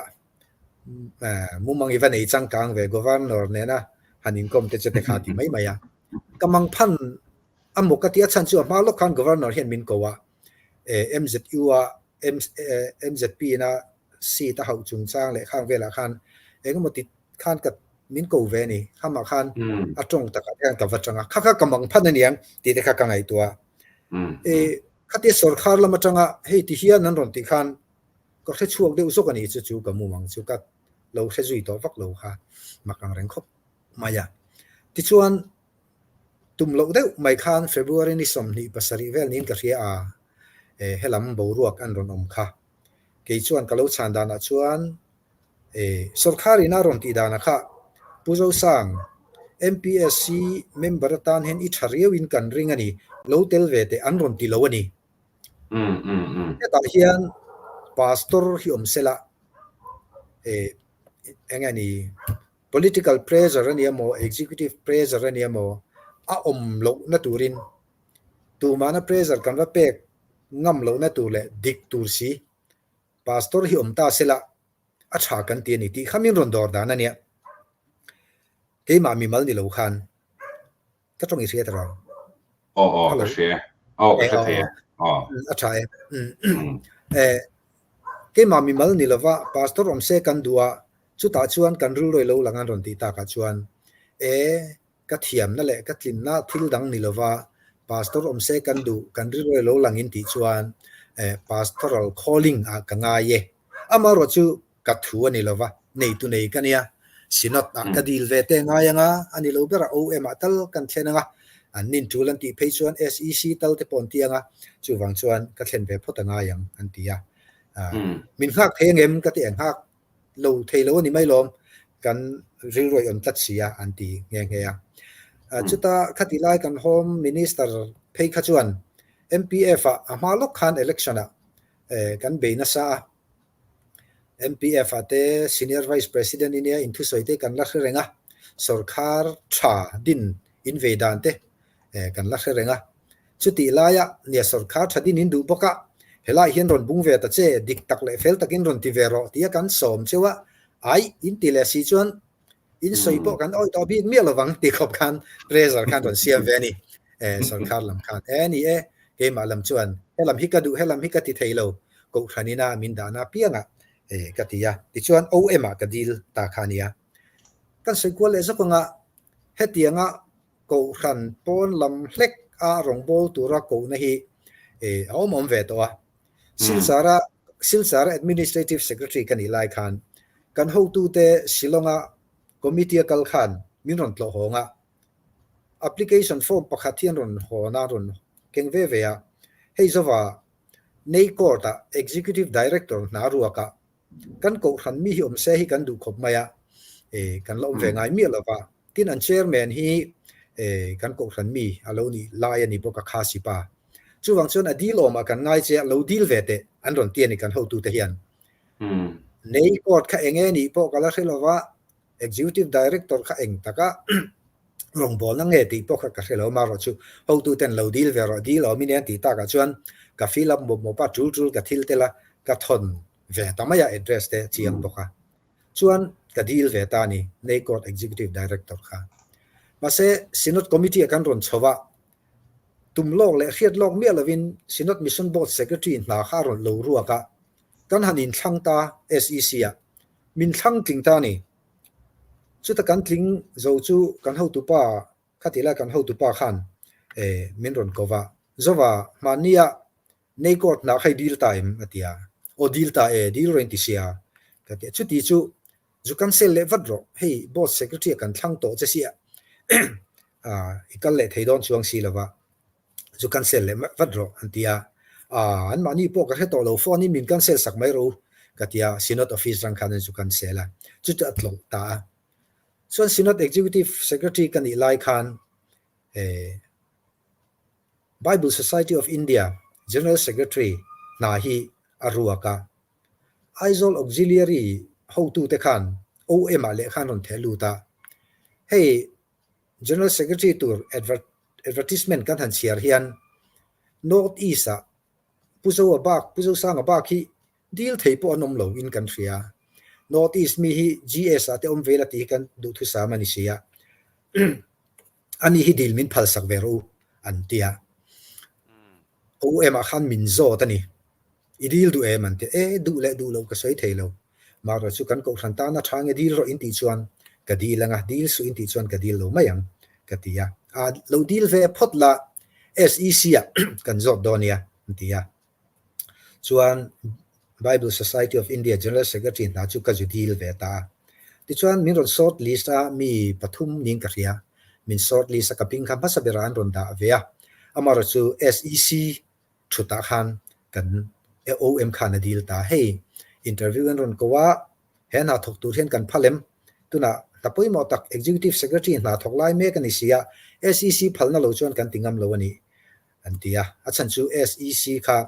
mumang i va nei changkang ve governor nena han inkawm te chu te kha a ti mai mai a. Ka mangphan a maw ka ti a chhan chu a hma lawk khan Governor hian min ko a, MZU a MZP ina seat a hauh chungchang leh khang velah khan engemaw ti khan ka min ko ve a ni. Hamah khan a tawng takah te khan ka va tang a, kha kha ka mangphan aniang tih te kha ka ngaihtuah a. Khatia sawrkhar lam atanga hei ti hian an rawn tih khan ka hre chhuak deuh zawk a ni chu chu ka mumang chu ka lo hre zui tawh vak lo kha mak ang reng khawp mai a. Tichuan, tum loh deuh mai khan February ni 27 vel niin ka hria a, e helam boruak an rawn awm kha. Kei chuan ka lo chhan danah chuan e sawrkhar ina rawn tih danah kha Pu Zosang, MPSC member atan hian i tha riauin kan ring a ni, lo tel ve teh an rawn ti lo a ni. Hetah hian Pastor hi awm sela e eng nge ni Political pressure a nia maw, executive pressure a nia maw, a awm lohna turin tumahna pressure kan va pek ngam lohna tur leh dik tur si Pastor hi awm ta sela a tha kan ti a ni tih kha min rawn dawr dan a nia. Keimah mimal ni lo khan Ka tawng i hriat rang. Aw aw ka hria. Aw ka hre thei e. Aw. A tha e. Eh keimah mimal ni lova pastor awm se kan duh a, chutah chuan kan rilruai lo lang an rawn tih takah chuan e ka thiamna leh ka tlinna thil dang ni lova pastor awm se kan duh kan rilruai lo lang in tih chuan eh pastoral calling ah ka ngai e. Amaherawhchu chu Ka thu a ni lo va, neitu nei ka nia. Synod ah ka dil ve te ngai anga, a ni lo berah OM ah tal kan thlen anga, an nin tul an tih phei chuan SEC tal te pawh an ti anga, chuvang chuan ka thlen ve phawt a ngai ang an ti a. Min nghak thei angem ka ti a, nghak lo thei lo a ni mai lawm, kan rilruai awm tlat si a an ti nghe nghe a. Chuta khati lai kan Home Minister phei kha chuan MPF ah a hma lawk khan election ah kan bei nasa a, MPF ah te Senior Vice President i nia inthusawi te kan la hre reng a, sawrkhar tha din in vei dan te kan la hre reng a. Chutih laia nia sawrkhar tha din in duh bawk a, helai hian rawn bung ve ta che, dik tak leh fel takin rawn ti ve rawh tia kan sawm cheu a, ai in ti leh si chuan In sawi pawh kan awih tawh bik miah lovang ti khawp khan pressure khan rawn siam ve a ni. Eh, sawrkhar lam khan e ni e, keimah lam chuan helam hi ka duh, helam hi ka ti thei lo, kohhran ina min dahna apiangah eh ka ti a. Tichuan OM ah ka dil ta kha a nia. Kan sawi kual leh zawk anga hetianga kohhran pawn lam hlek a rawngbâwl tura kohna hi eh a awm awm ve tawh a. Silchara Silchara Administrative Secretary ka nih lai khan kan hotute Shillong-a committee a kal khan min rawn tlawh hawng a, application form pakhat hi an rawn hawn a, rawn keng ve ve a. Hei zova Nei Court-ah Executive Director hna ruakah Kan kohhran mi hi awm se hi kan duh khawp mai a, kan la awm ve ngai miah lo va. Tin, an chairman hi kan kohhran mi a lo nih lai a ni bawk a, Khasi pa. Chuvang chuan a dil awmah kan ngai che a, lo dil ve teh an rawn ti a ni kan hotute hian. Nei court kha eng nge nih pawh ka la hre lo va, Executive Director kha eng taka rawngbawlna nge tih pawh kha ka hre lo amaherawhchu hotuten lo dil ve rawh dil awm i nen tih takah chuan ka fill up mawp mawp a tul tul ka thil tel a ka thawn ve ta mai a address te chiang bawk a chuan ka dil ve ta a ni Neicourt Executive Director kha mahse Synod Committee ah kan rawn chho a tum lawk leh hriat lawk miah lovin Synod Mission Board Secretary hna kha a rawn lo ruak a kan han inthlang ta SEC ah Min thlang tling ta a ni. Chuta kan tling zo chu kan hotupa khati lai kan hotupa khan min rawn ko va, Zova, hmannia nei court hna kha i dil ta em? a ti a. Aw dil ta e, dil rawh in ti sia ka ti a. Chuti chu zu cancel leh vat rawh, hei board secretary a kan thlang tawh che sia. I kal leh thei dawn chuang si lova, chu cancel leh vat rawh an ti a. Anmahni pawh ka hre tawh lo, phone in min cancel sak mai rawh u ka ti a, Synod office rang khan an zu cancel a, chu chu a tlawlh ta a. Chuan Synod Executive Secretary ka nih lai khan Bible Society of India General Secretary hna hi a ruak a. Aizawl Auxiliary hotute khan OM ah lehkha an rawn theh lut a, hei General Secretary tur advertisement kan han chhiar hian North East ah Pu Zoa bak, Pu Zosanga bak hi dil thei pawh an awm lo in kan hria. North East mi hi GS ah te awm ve la tih hi kan duhthusam a ni si a. Ani hi dil min phalsak ve rawh u an ti a. OM ah khan min zawt a ni. I dil duh em an ti a. E duh leh duh loh ka sawi thei lo. Mahrawh chu kan kohhran tana tha nge dil rawh in tih chuan ka dil ang a, dil suh in tih chuan ka dil lo mai ang ka ti a. A lo dil ve phawt la SEC ah kan zawt dawn nia an ti a. Chuan Bible Society of India General Secretary hna chu ka zu dil ve ta a. Tichuan min rawn short list a mi pathum niin ka hria. Min short list a ka ping kha hmasa berah an rawn dah ve a. Amaherawhchu chu SEC thutah khan kan OM khan a dil ta. Hei interview an rawn ko a, he hna thawk tur hian kan phal em? Tunah hna pawimawh tak Executive Secretary hna thawk lai mek a ni si a, SEC phalna lo chuan kan ti ngam lo a nih. an ti a, a chhan chu SEC kha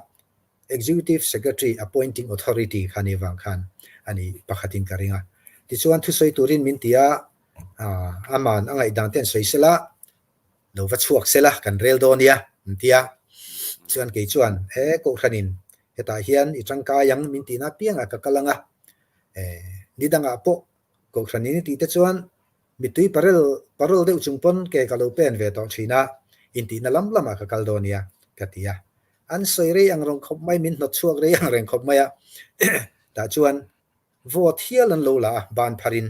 Executive Secretary Appointing Authority kha ni vang khan a ni pakhatin ka ring a. Tichuan thusawi turin min ti a, aman a ngaihdan te an sawi sela, lo va chhuak sela kan rel dawn nia an ti a. Chuan kei chuan he Kohhranin hetah hian i tangkai ang min tihna apiangah ka kal ang a, ni dangah pawh Kohhranin i tih te chuan Mittui parel parel deuh chung pawn ke ka lo pen ve tawh thin a, intihna lam lamah ka kal dawn nia, ka ti a. An sawi rei ang reng khawp mai, min hnawt chhuak rei ang reng khawp mai a. Tah chuan vote hial an lo la a, ban pharin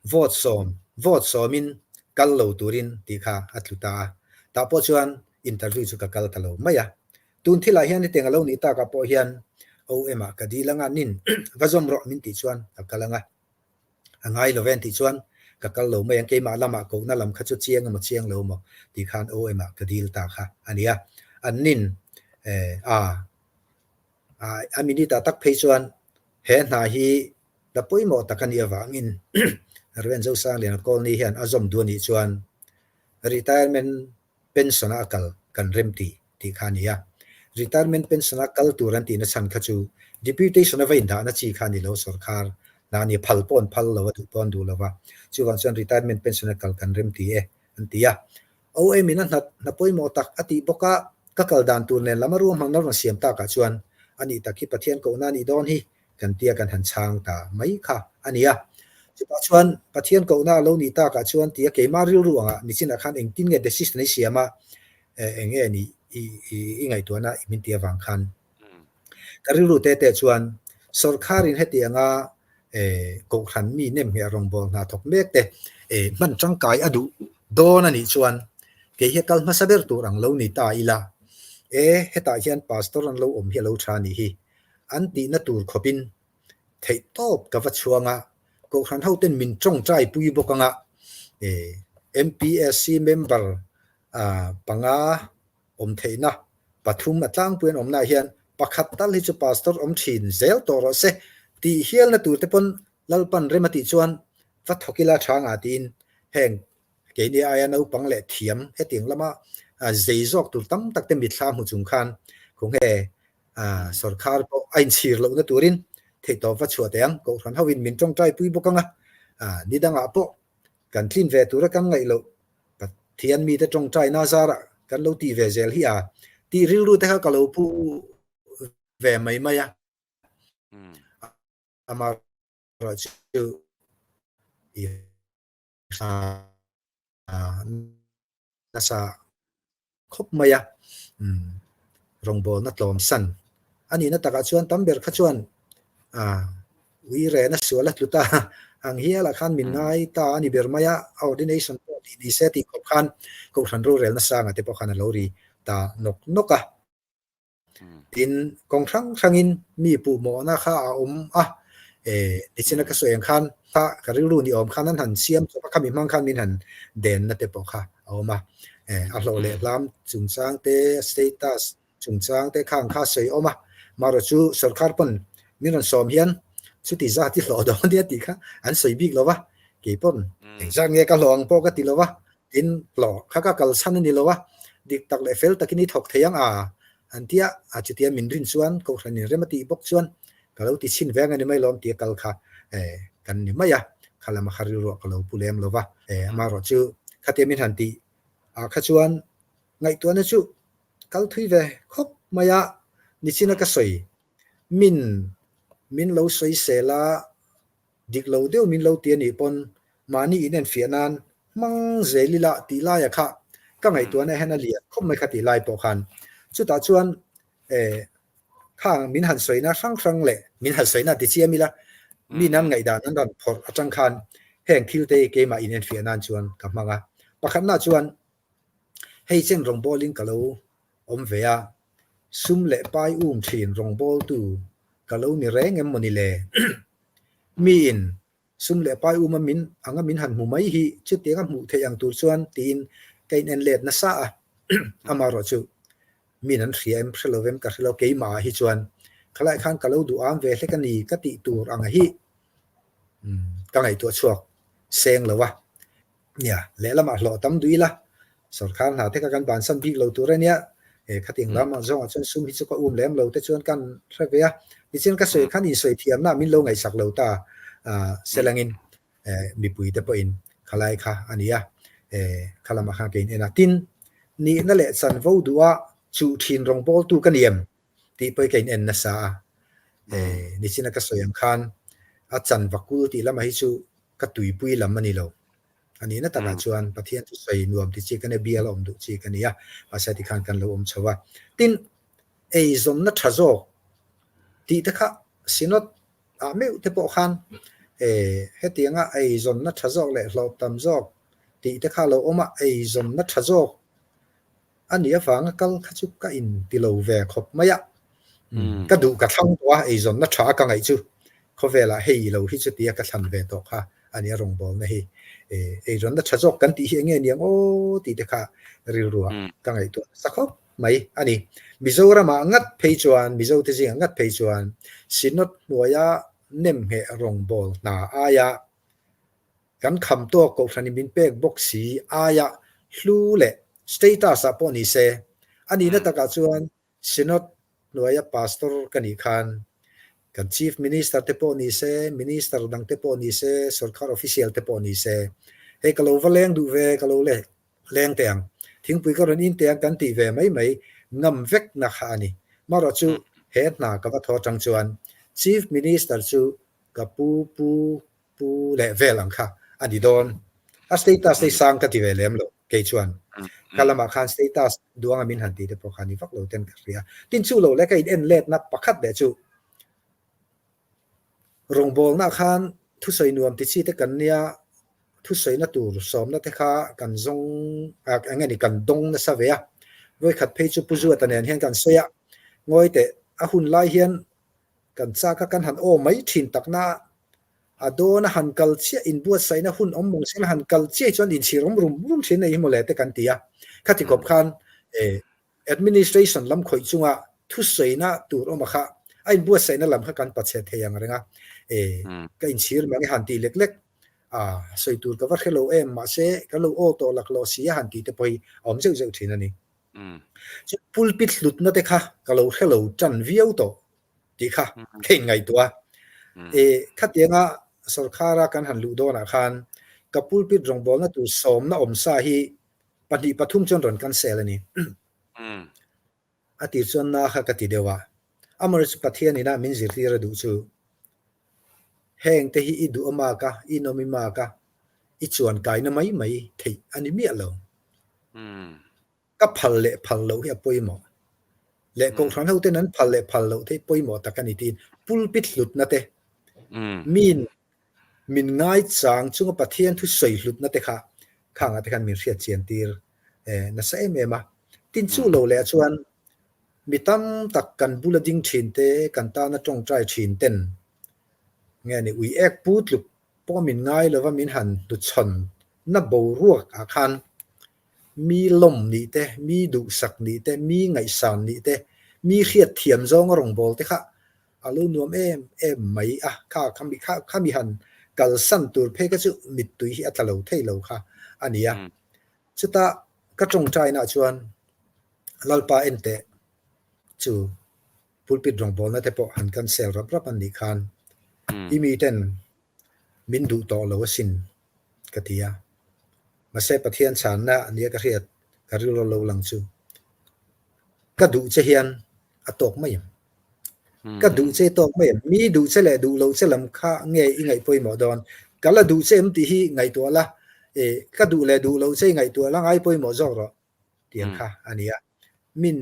vote sawm, vote sawmin kal lo turin tih kha a tlu ta a. Tah pawh chuan interview chu ka kal ta lo mai a. Tun thilah hian hetiang a lo nih takah pawh hian OM ah ka dil anga nin va zawm rawh min tih chuan ka kal anga. A ngai lo ven tih chuan ka kal lo mai ang, keimah lamah kohna lam kha chu chiang emaw chiang lo emaw tih khan OM ah ka dil ta kha a nia. An nin eh a a minute ah tak phei chuan he hna hi la pawimawh tak a nih avangin Rev Zosangliana Colney hian a zawm duh a nih chuan retirement pension a kal kan rem ti tih kha a ni a. Retirement pension a kal tur an tihna chhan kha chu deputation a va indahna chi kha a ni lo, sorkar hna a ni, phal pawh an phal lo a, duh pawh an duh lo va, chuvang chuan retirement pension a kal kan rem ti e an ti a. OM in a hna hna pawimawh tak a tih bawk a, ka kal dan tur nen lam a ruahmanna rawn siam takah chuan a nih tak hi Pathian kohna a nih dawn hi kan tia kan han chhang ta mai kha a ni a. Chutah chuan Pathian kohna a lo nih takah chuan tia keimah rilru angah nichinah khan engtin nge decision i siam a, eng nge nih i ngaihtuahna i min ti avang khan ka rilru te te chuan sawrkharin heti anga kohhran mi nemngheh rawngbâwl hna thawk mek te hman tangkai a duh dawn a nih chuan kei hi a kal hmasa ber tur ang lo ni ta ila, e hetah hian pastor an lo awm hi a lo tha a nih hi. An tihna tur khawpin theih tawp ka va chhuang a, Kohhran hoten min tawngtai pui bawk anga MPSC member panga awm theihna pathum a tlangpui an awmnaah hian pakhat tal hi chu pastor awm thin zel tawh rawh se tih hialna tur te pawn Lalpan rem a tih chuan va thawk ila tha nga tiin heng Keini aia naupang leh thiam hetiang lama zei zawk tur tam tak te mitthla hmu chung khan khawnge sorkar pawh a inchhir lohna turin theihtawp va chhuah teh ang. Kohhran hoin min tawngtai pui bawk anga ni dangah pawh kan tlin ve tura kan ngaih loh Pathian mite tawngtaina zarah kan lo tih ve zel hi a tih rilru te kha ka lo pu ve mai mai a. Amaherawhchu i nasa khawp mai a, rawngbawlna tlawm san a nihna takah chuan tam ber kha chuan ui rehna sual a tlu ta ang hialah khan min ngai ta a ni ber mai a, a ordination pawh tih ni se tih khawp khan Kohhran rorelna sanga te pawh khan a lo ri ta nawk nawk a. Tin, kawng hrang hrangin mi puhmawhna kha a awm a, nichin a ka sawi ang khan. kha ka rilru ni awm khan an han siam chawp a, khami hmang khan min han denna te pawh kha a awm a. A hlawh leh hlam chungchang te, status chungchang te khang kha sawi awm a, marawh chu sorkar pawn min rawn sawm hian chuti zat i hlawh dawn nia tih kha an sawi bik lo va, kei pawn engzat nge ka hlawh ang pawh ka ti lo va, tin hlawh kha ka kal chhan a ni lo va, dik tak leh fel takin i thawk thei ang a an ti a, a chutia min rin chuan kohhran in rem a tih bawk chuan ka lo ti chhin veng a ni mai lawm tia kal kha kan ni mai a, kha lama kha rilruah ka lo pu lem lo va, amaherawh chu khatia min han tih ah kha chuan ngaihtuahna chu Kal thui ve khawp mai a, nichina ka sawi min min lo sawi sel a, dik lo deuh min lo ti a nih pawn mahni in enfiah nan hmang zel ila tih laia kha ka ngaihtuahna hian a lian khawp mai kha tih lai pawh khan chutah chuan eh khang min han sawina hrang hrang leh min han sawina ti chiam ila mi nan ngaihdan an rawn phawrh atang khan heng thil te hi keimah in enfiah nan chuan ka hmang a, pakhatna chuan Hei chen rawngbawlin ka lo awm ve a, sum leh pai um thin rawngbawltu ka lo ni reng em mawni le? Miin sum leh pai uma min anga min han hmu mai hi chutianga hmuh theih ang tur chuan tiin ka in en let nasa a, amaherawh chu min an hria em hre lo em ka hre lo keimah ah hi chuan khalai khan ka lo duh am ve hlek a ni ka tih tur anga hi ka ngaihtuah chhuak seng lo a. Nia, lehlamah hlawh tam duh ila, sorkar hna te kha kan bansan bik lo tur a nia, e khatiang lamah zawngah chuan sum hi chu ka um lem lo te chuan kan hre ve a, tichuan ka sawi khan insawi thiamna min lo ngaihsak lo ta selangin e mipui te pawhin khalai kha a ni a, e khalamah khan ka in en a. Tin, nihna leh chanvo duha chuh thin rawngbawltu ka ni em tih pawhin ka in en nasa a, e nichina ka sawi ang khan a chanvakul tih lamah hi chu ka tuipui lam a ni lo. A nihna takah chuan Pathian chu sawi nuam ti chi ka nia, bial a awm duh chi ka ni a, mahse tikhan kan lo awm chho a. Tin, eizawnna tha zawk tih te kha Synod ah meuh te pawh khan hetianga eizawnna tha zawk leh hlawh tam zawk tih te kha a lo awm a, eizawnna tha zawk A nih avanga kal kha chu ka in ti lo ve khawp mai a, ka duh ka thlang tawh a, eizawnna tha ka ngaih chu khawvelah hei lo hi chu tia ka thlan ve tawh kha a nia rawngbawlna hi. Eizawnna tha zawk kan tih hi eng nge niang aw tih te kha rilruah ka ngaihtuah nasa khawp mai a ni. Mizoramah ngat phei chuan, Mizote zingah ngat phei chuan Synod hnuaia nemngheh rawngbâwl hna aia Kan kham tawk kohhran in min pek bawk si aia hlu leh status ah pawh ni se, a nihna takah chuan Synod hnuaia Pastor ka nih khan kan Chief Minister te pawh ni se, Minister dang te pawh ni se, Sorkar official te pawh ni se, hei ka lo va leng duh ve, ka lo leng teh ang, thingpui ka rawn in teh ang kan tih ve mai mai ngam vek na kha a ni. Marawh chu he hna ka va thaw atang chuan Chief Minister chu ka pu pu Pu leh vel ang kha a ni dawn. A status hi sang ka ti ve lem lo kei chuan. Kha lamah khan status duanga min han tih te pawh kha ni vak lo ten ka hria. Tin chu lo leh ka in en letna pakhat leh chu rawngbawlna khan thusawi nuam ti chi te kan nia, thusawina tur sawmna te kha kan zawng eng nge ni kan dawng nasa ve a. Vawikhat phei chu Pu Zuata nen hian kan sawi a, ngawi teh a hun lai hian kan chak a kan han aw mai thin takna a dawn a han kal chiah inbuatsaihna hun awm mawng sela han kal chiah hi chuan inchhir awm rum rum thin a ni hi mawle te kan ti a. Khati khawp khan administration lam khawih chunga thusawina tur awm a kha a inbuatsaihna lam kha kan pachhe thei ang reng a, ka inchhir mang i han tih lek lek a, sawi tur ka va hre lo em mahse ka lo aw tawh laklawh si a han tih te pawh hi a awm zeuh zeuh thin a ni. Chu pulpit hlutna te kha ka lo hre lo tan viau tawh tih kha ka inngaihtuah a. E, khatianga sorkara kan han luh dawnah khan ka pulpit rawngbawlna tur sawmna awm sa hi pahnih pathum chuan rawn cancel a ni. A tir chuan na kha ka ti deuh a. Amaherawhchu chu Pathian ina min zirtir a duh chu heng te hi i duh a mak a, i nawm i mak a, i chuan kaina mai mai theih a ni miah lo. Ka phal leh phal loh hi a pawimawh. Leh kohhran ho ten an phal leh phal loh te hi pawimawh tak a ni tiin pulpit hlutna te, min min ngaichang chunga Pathian thu sawi hlutna te kha khangah te khan min hriat chian tir nasa em em a. Tin chu lo leh chuan mi tam tak kan bula ding thin te, kan tana tawngtai thin ten nge ni ui ek pu tluk. pawh min ngai lova min han hnuchhawn na boruak ah khan mi lawm nih te, mi duhsak nih te, mi ngaihsan nih te, mi hriatthiam zawnga rawngbâwl te kha a lo nuam em em mai a, kha khami kha khami han kalsan tur phei kha chu mittui hi a tla lo thei lo kha a ni a. Chuta ka tawngtainaah chuan Lalpa en teh chu pulpit rawngbawlna te pawh han cancel rap rap an nih khan i miten min duh tawh lo asin ka ti a. Mahse Pathian chhanna nia ka hriat ka rilru lo lang chu ka duh che hian a tawk mai em? Ka duh che tawk mai em? Mi duh che leh duh loh che lam kha nge i ngaih pawimawh dawn? Ka la duh che em tih hi ngaihtuah la, ka duh leh duh loh che i ngaihtuah la ngai pawimawh zawk rawh tih ang kha a ni a. Min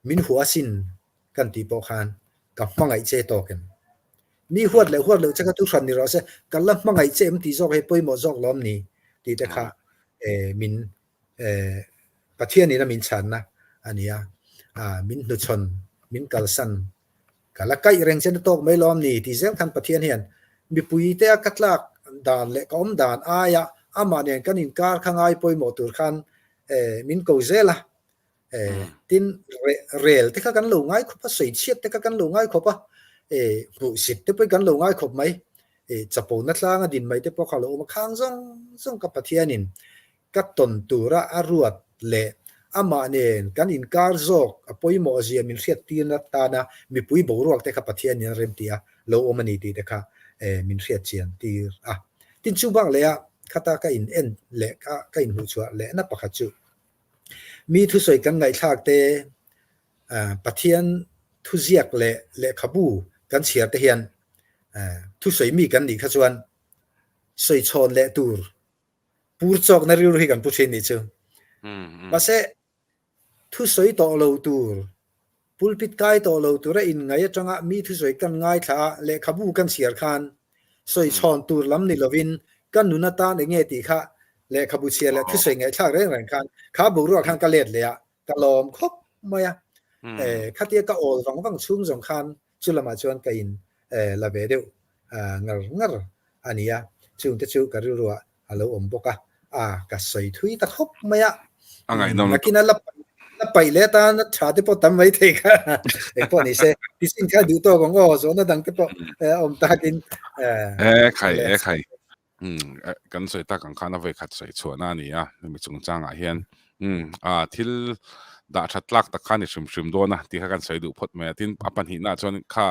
min hua sin kan tih pawh khan ka hmangaih che tawk em? Mi huat leh huat loh che kha thu hran ni rawh se, ka la hmangaih che em tih zawk hi pawimawh zawk lawm ni tih te kha min Pathianin a min chhanna a ni a, min hnuchhawn, min kalsan, ka la kaih reng chen a tawk mai lawm ni tih zel khan Pathian hian mipuite a ka tlak dan leh ka awm dan aia amah nen kan inkar kha ngai pawimawh tur khan min ko zel a, tin rel te kha kan lo ngai khawp a, sawichhiat te kha kan lo ngai khawp a, hmuhsit te pawh kan lo ngai khawp mai, chapona tlanga din mai te pawh kha a lo awm a, khang zawng zawng ka Pathianin Ka tawn tura a ruat leh amah nen kan inkar zawk a pawimawh zia min hriattirna tana mipui boruak te kha Pathianin a remti a, lo awm a ni tih te kha min hriat chian tir a. Tin chu bak leh a khata ka in en leh ka ka inhmuhchhuah lehna pakhat chu mi thusawi kan ngaihthlak te Pathian thuziak leh lehkhabu kan chhiar te hian thusawi mi kan nih kha chuan sawichhawn leh tur Pur chawkna rilru hi kan pu thin nih chu. Mahse, thusawi tawh lo tur, pulpit kai tawh lo tura inngai atanga mi thusawi kan ngaithla a, lehkhabu kan chhiar khan sawi chhawn tur lam ni lovin ka nun atan eng nge tih kha lehkhabu chhiar leh thusawi ngaihthlak reng reng khan kha boruak khan ka let leh a, ka lawm khawp mai a. Khatia ka awl vang vang chhung zawng khan chu lamah chuan ka in la ve deuh ngar ngar a ni a, chungte chu ka rilruah a lo awm bawk a, a ka sawi thui ta khawp mai a, A ngaihnawm lutuk. Nakina la la paih leh atan a tha te pawh tam mai thei kha engpawh ni se, tichin kha duh tawk ang aw, zawhna dang te pawh a awm takin E khai, e khai. Umm kan sawi tak ang khan a vawikhat sawi chhuahna a ni a, hemi chungchangah hian umm ah thil dah that tlak tak kha a ni hrim hrim dawn a tih kha kan sawi duh phawt mai a, tin a pahnihnaah chuan kha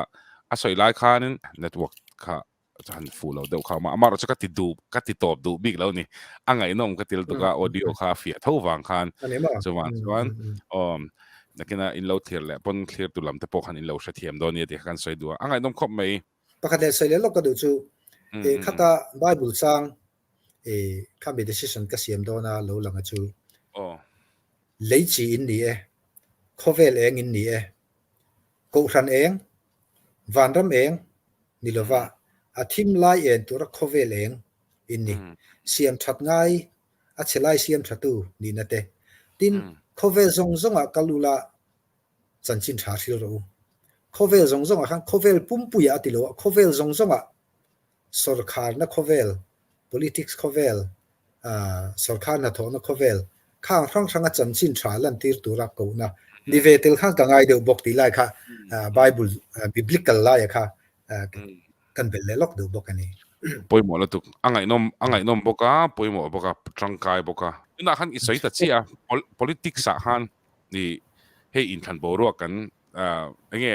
a sawi lai khanin network kha han fuh lo deuh kha a awm a, amaherawhchu chu ka ti duh ka ti tawp duh bik lo a ni, a ngaihnawm ka til tuk a audio kha a fiah tho vang khan chuvang chuan aw nakina in lo thlir leh pawn thlir tu lam te pawh khan in lo hrethiam dawn a nia tih kha kan sawi duh a, a ngaihnawm khawp mai. Pakhat leh sawi leh lawk ka duh chu eh khata Bible chang eh khami decision ka siam dawn a lo lang a chu lei chi in ni e, khawvel eng in ni e, kohhran eng, vanram eng ni lova a thim lai en tura khawvel eng in ni, siam that ngai a chhe lai siam thatu nihna te, tin khawvel zawng zawngah kal ula chanchin tha hril rawh u. Khawvel zawng zawngah khan khawvel pumpuiah a ti lo a, khawvel zawng zawngah sawrkharna khawvel, politics khawvel, sawrkhar hnathawhna khawvel khang hrang hranga chanchin tha lantir tura kohna ni ve tel khan ka ngai deuh bawk tih lai kha Bible biblical laia kha kan belh leh lawk duh bawk a ni. Pawimawh lutuk. A ngaihnawm a ngaihnawm bawk a, pawimawh bawk a, tangkai bawk a. Tunah khan i sawi ta chiah a, politics ah khan Ni hei inthlan boruak kan enge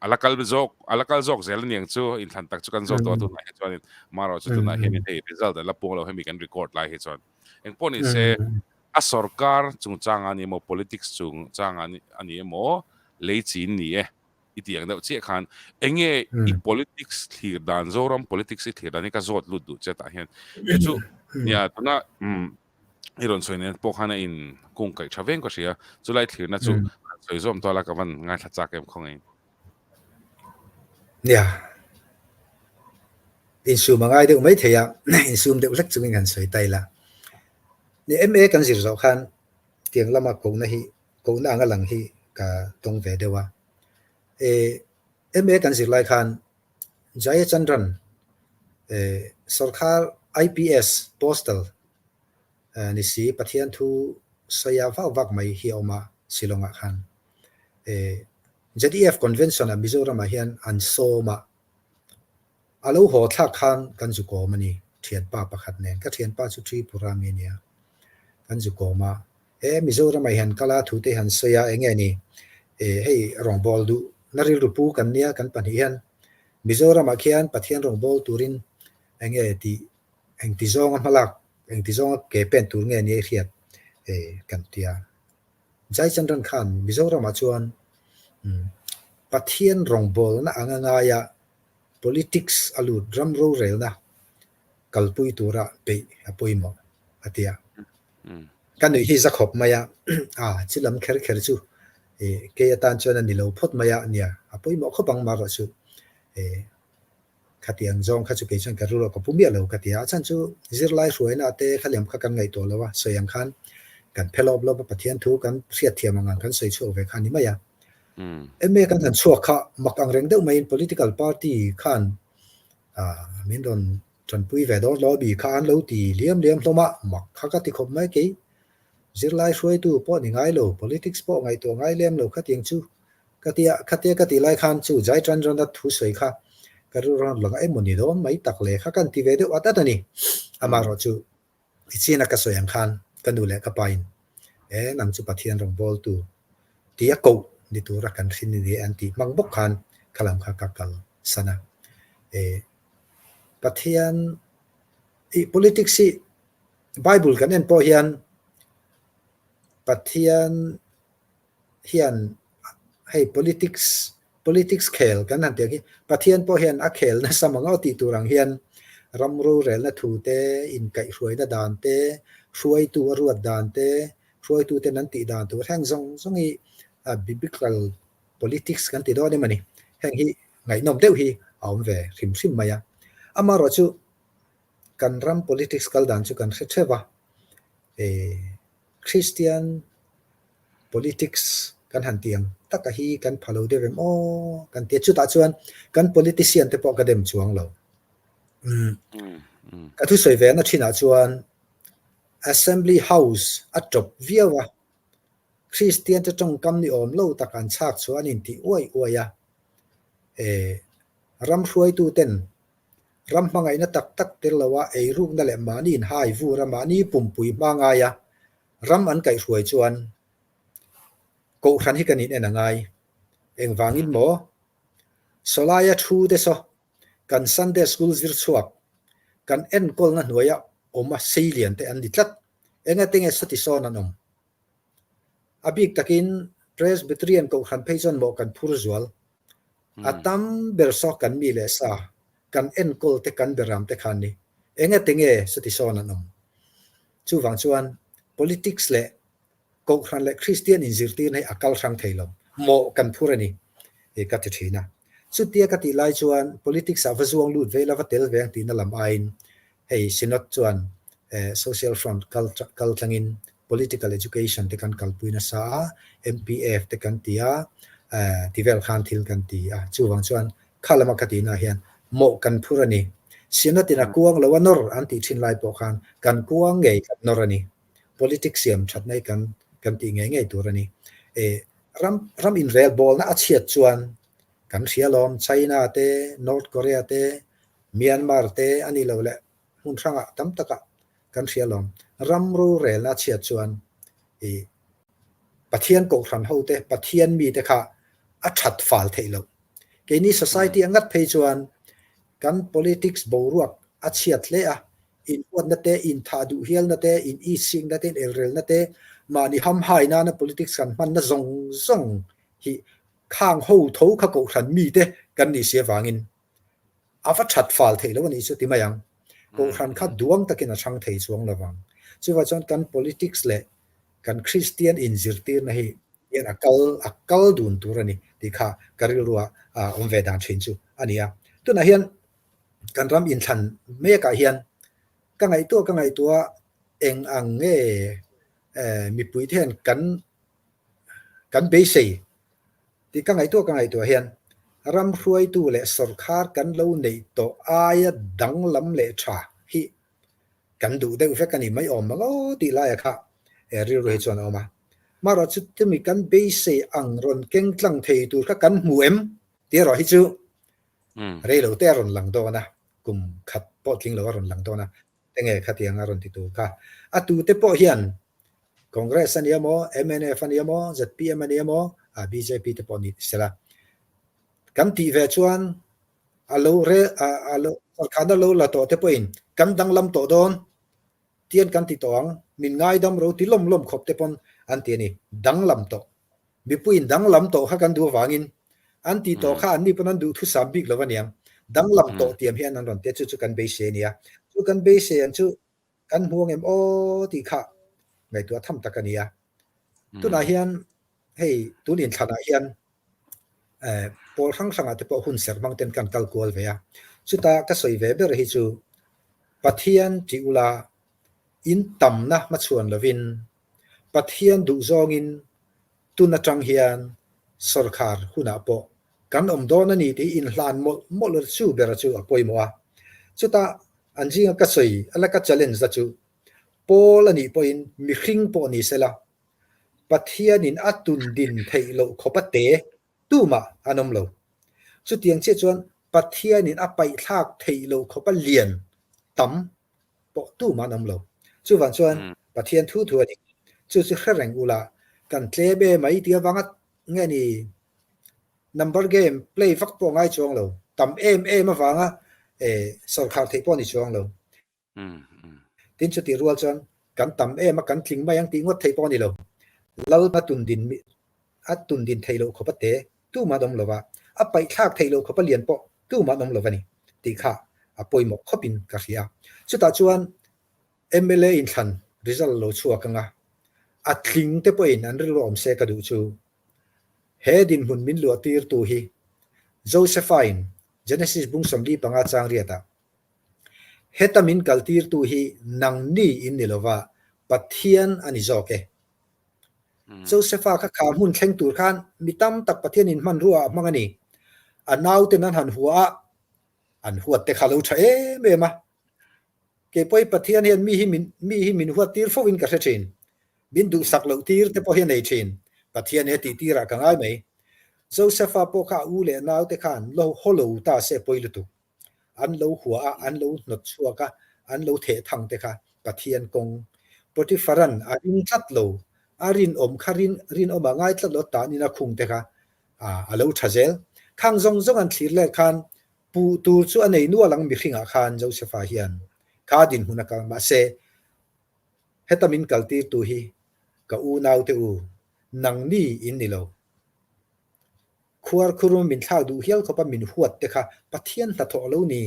a la kal zawk a la kal zawk zel aniang chu inthlan tak chu kan zawk tawh a tunah hi chuanin marawh chu tunah hianin hei result a la puang lo hemi kan record lai hi chuan engpawh ni se a sorkar chungchang a ni emaw politics chungchang a ni emaw lei chin ni e i tih ang deuh chiah khan enge i politics thlir dan Zoram politics i thlir dan hi ka zawt lut duh che tah hian chu chu nia tuna i rawn sawi nen pawh khan a in kung kaih tha veng ka hria chulai thlirna chu han sawi zawm tawh la ka van ngaithla chak em khawngaih Nia insum a ngai deuh mai thei a insum deuh hlek chungin han sawi ta ila ni MA kan zir zawh khan tiang lama kohna hi kohna anga lang hi ka tawng ve deuh a e MA kan zir lai khan Jayachandran e. Sorkar IPS Postal ni si Pathian thu sawi a vak vak mai hi a awm a Shillong ah khan. ZEF Convention ah Mizoram ah hian an sawm a, a lo haw thlak khan kan zu kawm a ni thianpa pakhat nen. Ka thianpa chu Tripura mi a nia, kan zu kawm a. He Mizoram ah hian kal a thu te han sawi a eng nge ni hei rawngbâwl duh na rilru pu kan nia kan pahnih hian Mizoram ah khian Pathian rawngbâwl turin eng nge tih engti zawnga hmalak engti zawnga ke pen tur nge nia i hriat kan ti a. Jaichandran khan Mizoram ah chuan Pathian rawngbâwlna anga ngaia politics a lut ram rorelna kalpui tura beih a pawimawh a ti a. Ka nuih hi za khawp mai a, a chu lam kher kher chu kei atan chuan a ni lo phawt mai a nia, a pawimawh khawp ang marawh chu khatiang zawng kha chu kei chuan ka rilru ka pu miah lo ka ti a, a chhan chu zirlai hruaina te kha lem kha kan ngaihtuah lo a, sawi ang khan kan phe lawp lawp a, Pathian thu kan hriatthiam ang ang kan sawi chhuak ve kha a ni mai a. MA kan han chhuak kha mak ang reng deuh maiin political party khan min rawn Tanpui ve dawn lo bi kha an lo ti liam liam hlawm a, mak kha ka ti khawp mai kei. Zirlai hruaitu pawh ni ngai lo, politics pawh ngaihtuah ngai lem lo khatiang chu ka ti a, khatia ka tih lai khan chu Jai Chandran-a thu sawi kha ka rilru rawn lang a, emaw ni dawn mai tak le kha kan ti ve deuh at at a ni. Amaherawh chu i china ka sawi ang khan ka nu leh ka pa in e nang chu Pathian rawngbawltu tia koh ni tura kan hrin ni an tih hmang bawk khan khalam kha ka kal san a. E Pathian i politics hi Bible kan en pawh hian Pathian hian hei politics politics khel kan han tih ang hi Pathian pawh hian a khel nasa mang aw tih tur ang hian ram rorelna thu te, inkaihhruaina dan te, hruaitu a ruat dan te, hruaitu ten an tih dan tur heng zawng zawng hi biblical politics kan ti dawn em a ni. Heng hi ngaihnawm deuh hi a awm ve hrim hrim mai a. Amaherawh chu kan ram politics kal dan chu kan hre theuh va, Christian politics kan han ti ang taka hi kan pha lo deuh em aw kan ti a. Chutah chuan kan politician te pawh ka dem chuang lo. Ka thusawi ve na thinah chuan Assembly House a tawp viau a, Kristian te tawngkam ni awm lo tak an chhak chu an intih uai uai a. E, ram hruaitu ten ram hmangaihna tak tak tel lo a eirukna leh mahni inhai vur a mahni pumpui hma ngai a ram an kaihhruai chuan Kohhran hi kan in en a ngai. Engvangin maw? Sawlaia thu te saw kan Sunday School zir chhuak kan enkawlna hnuaia awm a seilian te an ni tlat. Engati nge sawti sawn an awm? A bik takin Presbyterian Kohhran phei chuan mawh kan phur zual. A tam ber saw kan mi leh sa, kan enkawl te kan beram te khan ni. Engati nge sawti sawn an awm? Chuvang chuan politics leh Kohhran leh Kristian inzirtirna hi a kal hrang thei lo. Mawh kan phur a ni ka ti thin a. Chutia ka tih lai chuan politics ah va zuang lut ve ila va tel ve ang tihna lam aiin hei Synod chuan Social Front kal kal tlangin political education te kan kalpui nasa a, MPF te kan ti a, ti vel khan thil kan ti a. Chuvang chuan kha lama ka tihna hian mawh kan phur a ni. Synod in a kuang lo a nawr an tih thin lai pawh khan kan kuang ngei kan nawr a ni. Politics siam that mai kan kan tih ngei ngei tur a ni. E ram ram inrel bawlna a chhiat chuan kan hria lawm China te, North Korea te, Myanmar te a nih loh leh hmun hrangah tam takah kan hria lawm. Ram rorelna a chhiat chuan i Pathian kohhran ho te, Pathian mi te kha a that fal theih loh. Keini society a ngat phei chuan kan politics boruak a chhiat hle a, inhuatna te, inthah duh hialna te, in isikna te, in elrelna te, mahni hamhai nana politics kan hmanna zawng zawng hi khang ho tho kha kohhran mite kan nih si avangin a va that fal theih lo a nih chu ti mai ang. Kohhran kha duang takin a chhang thei chuang lo vang. Chuvah chuan kan politics leh kan Kristian inzirtirna hi hian a kal a kal dun tur a ni tih kha ka rilrua awm ve dan thin chu a ni a. Tunah hian kan ram inthlan mekah hian ka ngaihtuah ka ngaihtuah eng ang nge mipui te hian kan kan beisei tih ka ngaihtuah ka ngaihtuah hian. ram hruaitu leh sawrkhar kan lo neih tawh aia danglam leh tha hi kan duh deuh vek a ni mai awm ang aw tih laia kha rilru hi chuan a awm a. Marawh chu tumi kan beisei ang rawn keng tlang thei tur kha kan hmu em tih erawh hi chu rei lo te a rawn lang dawn a, kum khat pawh tling lo a rawn lang dawn a, enge khatiang a rawn ti tur kha. A tute pawh hian Congress a nia maw, mnf a nia maw, zpm a nia maw, bjp te pawh ni sela. Kan tih ve chuan a lo re a lo sorkharna lo la tawh te pawhin kan danglam tawh dawn tian kan ti tawh ang, min ngaidam ro ti lawm lawm khawp te pawn an ti a ni, danglam tawh. Mipuiin danglam tawh kha kan duh avangin an ti tawh kha anni pawn an duh thusam bik lo aniang. Danglam tawh tiam hian an rawn ti a, chu chu kan beisei a nia. Chu kan beisei ang chu kan hmu ang em aw tih kha ngaihtuah tham tak a ni a. Tunah hian hei tun inthlanah hian pawl hrang hrangah te pawh hun serh hmang ten kan kal kual ve a. Chuta ka sawi ve ber hi chu Pathian tih ula in tamna hmachhuan lovin Pathian duh zawngin tun atang hian sawrkhar hunah pawh kan awm dawn a ni tih inhlan mawlh mawlh chu bera chu a pawimawh a. Chutah an zinga ka sawi a la ka challenge la chu Paul a nih pawhin mihring pawh ni sela Pathianin a tun din theih loh khawp a te tumah an awm lo. Chutiang chiah chuan Pathianin a paihthlak theih loh khawp a lian tam pawh tumah an awm lo. Chuvang chuan Pathian thu thu a ni. Chu chu hre reng ula, kan tlem e mai tih avanga nge ni number game play vak pawh ngai chuang lo, tam em em avanga sawrkhar theih pawh a ni chuang lo. Tin chutih rual chuan kan tam em a, kan tling mai ang tih ngawt theih pawh a ni lo. Lal a tun din a tun din theih loh khawp a te tumah an awm lo va, a paihthlak theih loh khawp a lian pawh tumah an awm lo a ni tih kha a pawimawh khawpin ka hria. Chutah chuan mla inthlan result lo chhuak anga a tling te pawhin an rilru awm se ka duh chu he dinhmun min luah tirtu hi Josephine Genesis bung 45 chang riatah Heta min kaltirtu hi nangni in ni lova, Pathian a ni zawk e. Josefa kha kha hmun thleng tur khan mi tam tak Pathianin hmanrua a hmang a ni. A nauten an han hua a, an huat te kha lo tha em em a. Keipawhi Pathian hian mi hi min mi hi min huat tir fo in ka hre thin. Min duhsak loh tir te pawh hi a nei thin. Pathian he tih tirah ka ngai mai. Josefa pawh kha a u leh naute khan lo haw lo ta se pawi lutuk. An lo hua a, an lo hnawt chhuak a, an lo theh thang te kha Pathian kawng. Potiphar-a'n a ring tlat lo, a rinawm kha rin rinawm a ngai tlat lo tanin a khung te kha a lo tha zel. Khang zawng zawng an thlir let khan puh tur chu a nei nual ang mihringah khan Joseph-a hian kha dinhmun a kal. Mahse, heta min kaltirtu hi ka unaute u, nangni in ni lo. Khuar khurum min thlak duh hial khawpa min huat te kha Pathian hnathawh lo ni.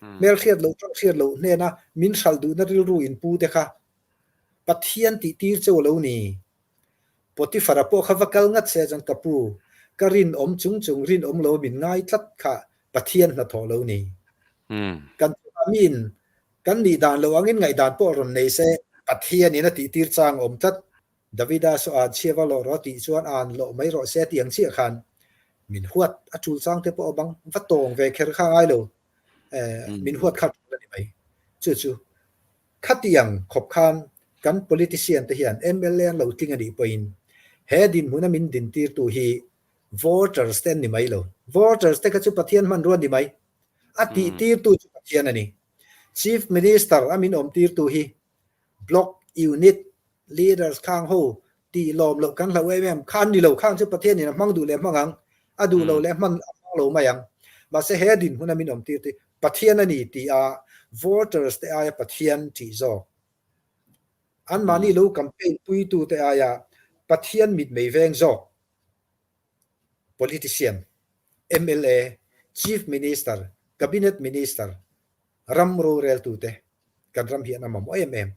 Hmel hriat loh tawng hriat loh hnena min hralh duhna rilru in pu te kha Pathian tih tir cheu lo ni. Potiphar-a pawh kha va kal ngat se chuan ka pu, ka rinawm chung chung rinawm lo min ngai tlat kha Pathian hnathawh lo ni. Kan chungah miin kan nih dan lo angin ngaihdan pawh rawn nei se Pathianin a tih tir chang awm tlat. Davida saw an chhiava lawh rawh tih chuan an lawh mai rawh se tih ang chiah khan min huat a tul chang te pawh a bang va tawng ve kher kha ngai lo min huat kha tul a ni mai. Chu chu khatiang khawp khan kan politician te hian mla an lo tling a nih pawhin he dinhmuna min dintirtu hi voters te an ni mai lo. Voters te kha chu Pathian hmanrua a ni mai. A tihtirtu chu Pathian a ni. Chief Minister a min awmtirtu hi Block Unit Leaders khang ho tih lawm loh kan hlauh em em kha an ni lo khang chu Pathianin a hmang duh leh hmang ang, a duh lo leh hman a hmang lo mai ang. Mahse he dinhmun a min awm tir te Pathian a ni tih a voters te aia Pathian tih zawk. Anmahni lo campaign puitu te aia Pathian mitmei veng zawk. Politician, mla, Chief Minister, Cabinet Minister, Ram roreltute kan ram hian a mamawh em em.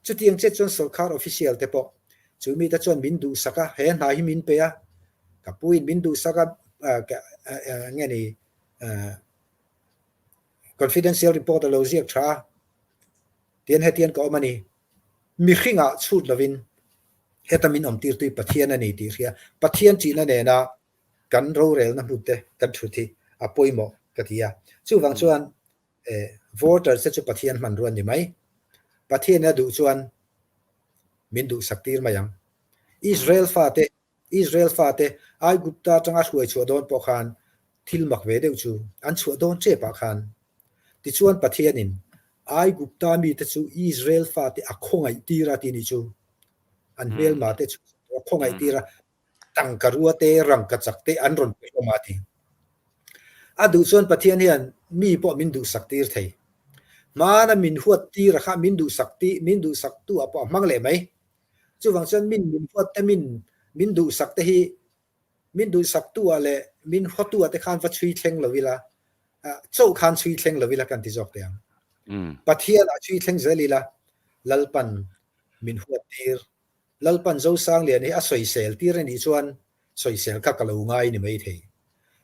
Chutiang chiah chuan sorkar official te pawh chu mite chuan min duhsak a, he hna hi min pe a, ka puin min duhsak a, nge ni confidential report a lo ziak tha a, tian hetian ka awm a ni. Mihringah chhut lovin heta min awm tirtu hi Pathian a ni tih hria. Pathian tihna nena. kan rorelna hmun te kan thut hi a pawimawh ka ti a. Chuvang chuan voter te chu Pathian hmanrua a ni mai. Pathian a duh chuan min duhsak tir mai ang. Israel fate Israel fate Aigupta atanga hruai chhuah dawn pawh khan thil mak ve deuh chu an chhuah dawn tep ah khan. Tichuan Pathianin Aigupta mite chu Israel fate a khawngaih tir a tih nih chu. An hmelma te chu a khawngaih tir a, tangka rua te, rangka chak te an rawn pe hlawm a ti. A duh chuan Pathian hian mi pawh min duhsak tir thei. Hmana min huat tir a kha min duhsak ti min duhsak tu ah pawh a hmang leh mai. Chuvang chuan min min huat te min min duhsak te hi min duhsak tu ah leh min hawtu ah te khan va chhui thleng lo ila, chauh khan chhui thleng lo ila kan ti zawk teh ang. Pathian ah chhui thleng zel ila Lalpan min huat tir. Lalpan Zosanglian hi a sawisel tir anih chuan sawisel kha ka lo ngai ni mai thei.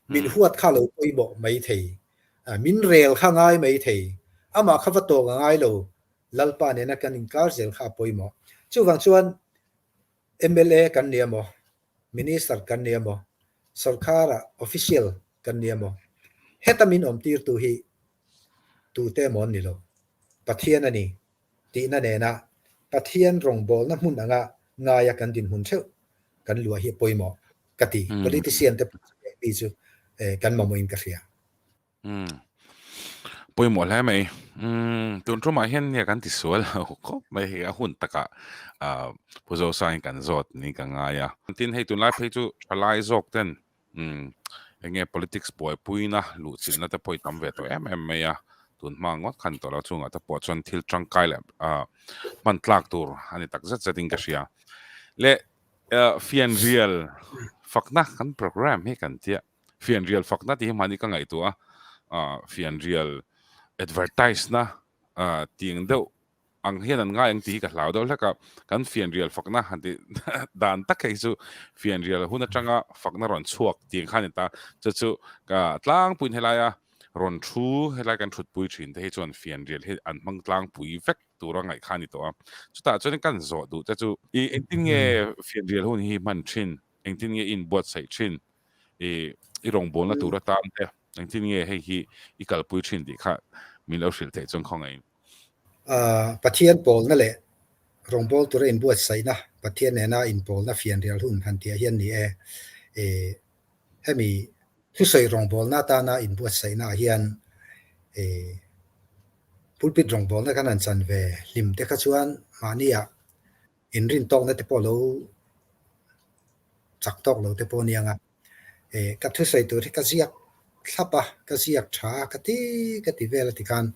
Min huat kha lo pawimawh mai thei. Min rel kha ngai mai thei. Amah kha va tawng a ngai lo. Lalpa nena kan inkar zel kha a pawimawh. Chuvang chuan mla kan ni emaw, Minister kan ni emaw, sorkara official kan ni emaw, heta min awm tirtu hi tute emaw an ni lo. Pathian a ni tihna nena Pathian rawngbawlna hmun anga ngaia kan dinhmun theuh kan luah hi a pawimawh ka ti. Politician te pawh chu chu kan mamawhin ka hria. Umm. Pawimawh hle mai. Umm tun tumah hian nia kan tisual lo khawp mai hei a hun takah ah Pu Zosangin kan zawt niin ka ngai a. Tin hei tunlai phei chu thalai zawk ten umm eng nge politics buaipuina luhchilhna te pawh i tam ve tawh em em mai a. Tun hma ngawt khan tawh lo chungah te pawh chuan thil tangkai leh ah hman tlak tur a ni tak zet zetin ka hria. Leh fianrial fakna kan program hi kan tia. Fianrial fakna tih hi mahni ka ngaihtuah a, fianrial advertise na tih ang deuh ang hian an ngai ang tih hi ka hlau deuh hlek a, kan fianrial fakna han tih dan tak hei chu fianrial hun atanga fakna rawn chhuak tih ang kha a ni ta, chu chu ka tlangpuiin helaia rawn thu helai kan thutpui thin te hi chuan fianrial hi an hmang tlangpui vek tura ngaih kha a ni tawh a, chutah chuan kan zawh duh te chu i engtin nge fianrial hun hi hman thin, engtin nge i inbuatsaih thin i i rawngbawlna tur atan te engtin nge hei hi i kalpui thin tih kha min lo hrilh theih chuan khawngaih in. Pathian pawlna leh rawngbâwl tura inbuatsaihna, Pathian nena inpawlna fianrial hun han tih ah hian ni e. I hemi thusawi rawngbawlna atana inbuatsaihna ah hian i pulpit rawngbawlna kan han chan ve hlim te kha chuan mahni ah inrin tawkna te pawh lo chak tawk lo te pawh a niang a, eh ka thusawi tur hi ka ziak thlap a, ka ziak tha a, ka ti ka ti vel a ti khan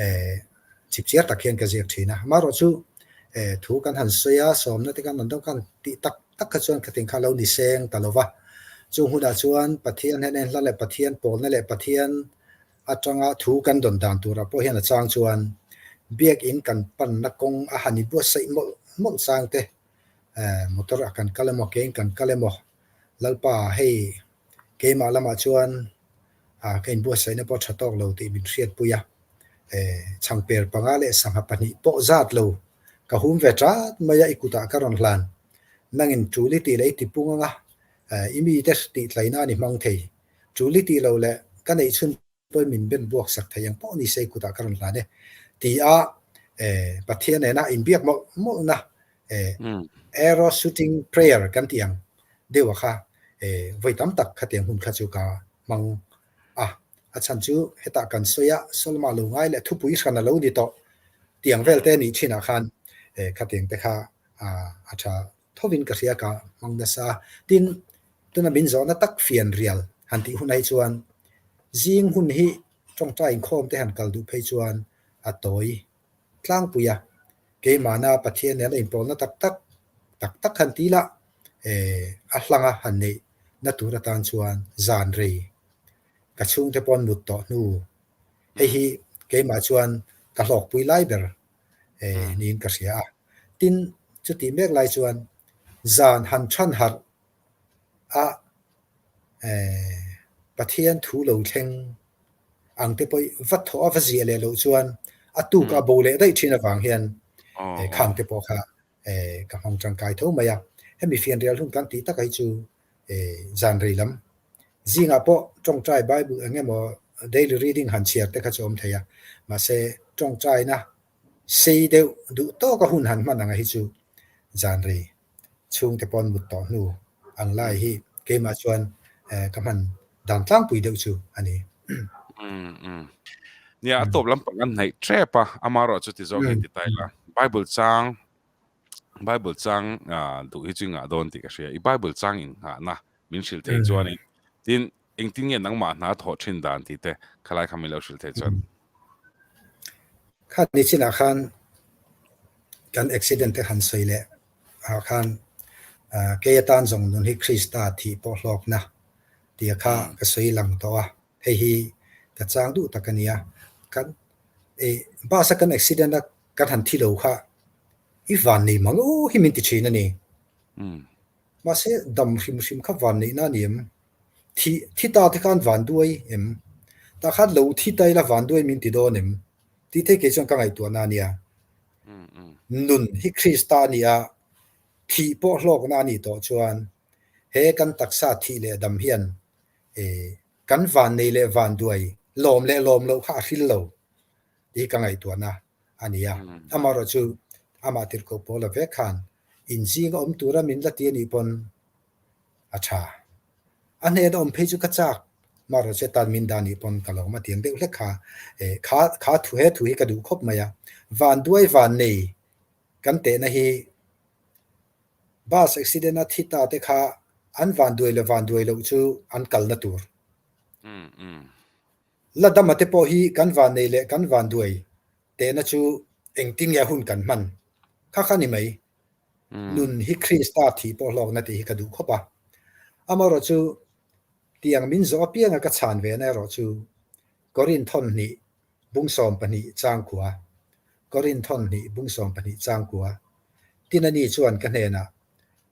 eh chipchiar tak hian ka ziak thin a, amaherawh chu eh thu kan han sawi a, sawmna te kan han dawng khan tih tak tak kha chuan khatin kha lo ni seng ta lo va, chung hunah chuan Pathian hian enhla leh Pathian pawlna leh Pathian atanga thu kan dawn dan turah pawh hian a chang chuan biakinn kan panna kawng a han inbuatsaih mawlh mawlh chang te motor a kan kal emaw kein kan kal emaw Lalpa hei keimah lamah chuan ka inbuatsaihna pawh tha tawk lo tih min hriatpui a, chhangper panga leh sangha pahnih pawh zat lo ka hum ve tat mai a i kutah ka rawn hlan nangin tul i tih leh i tipung anga i mite tihtlaina a ni hmang thei. Tul i tih lo leh ka neih chhun pawhin min ben buak sak thei ang pawh ni se i kutah ka rawn hlan e ti a Pathian nena inbiak mawlh mawlhna arrow shooting prayer kan tih ang deuh a kha vawi tam tak khatiang hun kha chu ka hmang a, a chhan chu hetah kan sawi a Solomon lo ngai leh thupui hran a lo ni tawh tiang vel te nih thinah khan khatiang te kha a tha thovin ka hria ka hmang nasa a. Tin, tuna min zawhna tak fian rial han tih hunah hi chuan zing hun hi tawngtai inkhawm te han kal duh phei chuan a tawi tlangpui a. Keimahna Pathian nen a inpawlna tak tak tak tak han ti la, eh, a hlanga han neih na tur atan chuan zan rei ka chhungte pawh an mut tawh hnu. Hei hi keimah chuan ka hlawkpui lai ber eh, niin ka hria a. Tin, chutih mek lai chuan zan han than harh a eh, Pathian thu lo thleng ang te pawh va thawh a va ziah leh loh chuan a tuk a bo leh daih thin avang hian eh, khang te pawh kha eh, ka hmang tangkai tho mai a. Hemi fianrial hun kan tih takah hi chu eh, zan rei lam. Zingah pawh tawngtai Bible eng emaw daily reading han chhiar te kha chu awm thei a, mahse tawngtaina sei deuh duh tawka hun han hman anga hi chu zan rei chhungte pawn mut tawh hnu ang lai hi keimah chuan ka hman dan tlangpui deuh chu a ni. Nia, a tawp lampang an hnaih tep a, amaherawh chu ti zawk hian ti ta ila, Bible chang Bible chang duh hi chu i ngah dawn tih ka hria. I Bible chang inngahna min hrilh thei chuanin tin engtin nge nangmah hna thawh thin dan tih te khalai kha min lo hrilh thei chuan. Kha ni chinah khan kan accident te han sawi leh ah khan kei atan zawng nun hi Krista thih pawh hlawkna tia kha ka sawi lang tawh a, hei hi ka chang duh tak a nia. Kan bus a kan accident a kan han thi lo kha i van nei mang aw hi min ti thin a ni. Mahse dam hrim hrim kha van neihna a ni em? Thi thi ta te khan van duai em? Tah khan lo thi ta ila van duai min ti dawn em? Tih thei kei chuan ka ngaihtuahna a nia. Nun hi Krista a ni a, thih pawh hlawkna a nih tawh chuan he kan taksa thih leh dam hian kan van nei leh van duai lawm leh lawm loh kha a hril lo tih hi ka ngaihtuahna a ni a. Amaherawhchu amah tirhkoh Paula vek khan inzinga awm tura min la ti a nih pawn a tha. A hnena awm phei chu ka chak, marawh tan min dah nih pawn ka lo awm a tiang deuh hlek kha. Eh, kha kha thu he thu hi ka duh khawp mai a. Van duai van nei kan tehna hi bus accident a thi ta te kha an van duai leh van duai loh chu an kalna tur. La dama te pawh hi kan van nei leh kan van duai tehna chu engtin nge hun kan hman kha kha ni mai. Nun hi Krista thih pawh hlawkna tih hi ka duh khawp a. Amaherawh chu tiang min zawh apianga ka chhan ve na erawh chu Korin thawnhnih bung 12 changkua, Korin thawnhnih bung 12 changkua, tin ani chuan ka hnenah,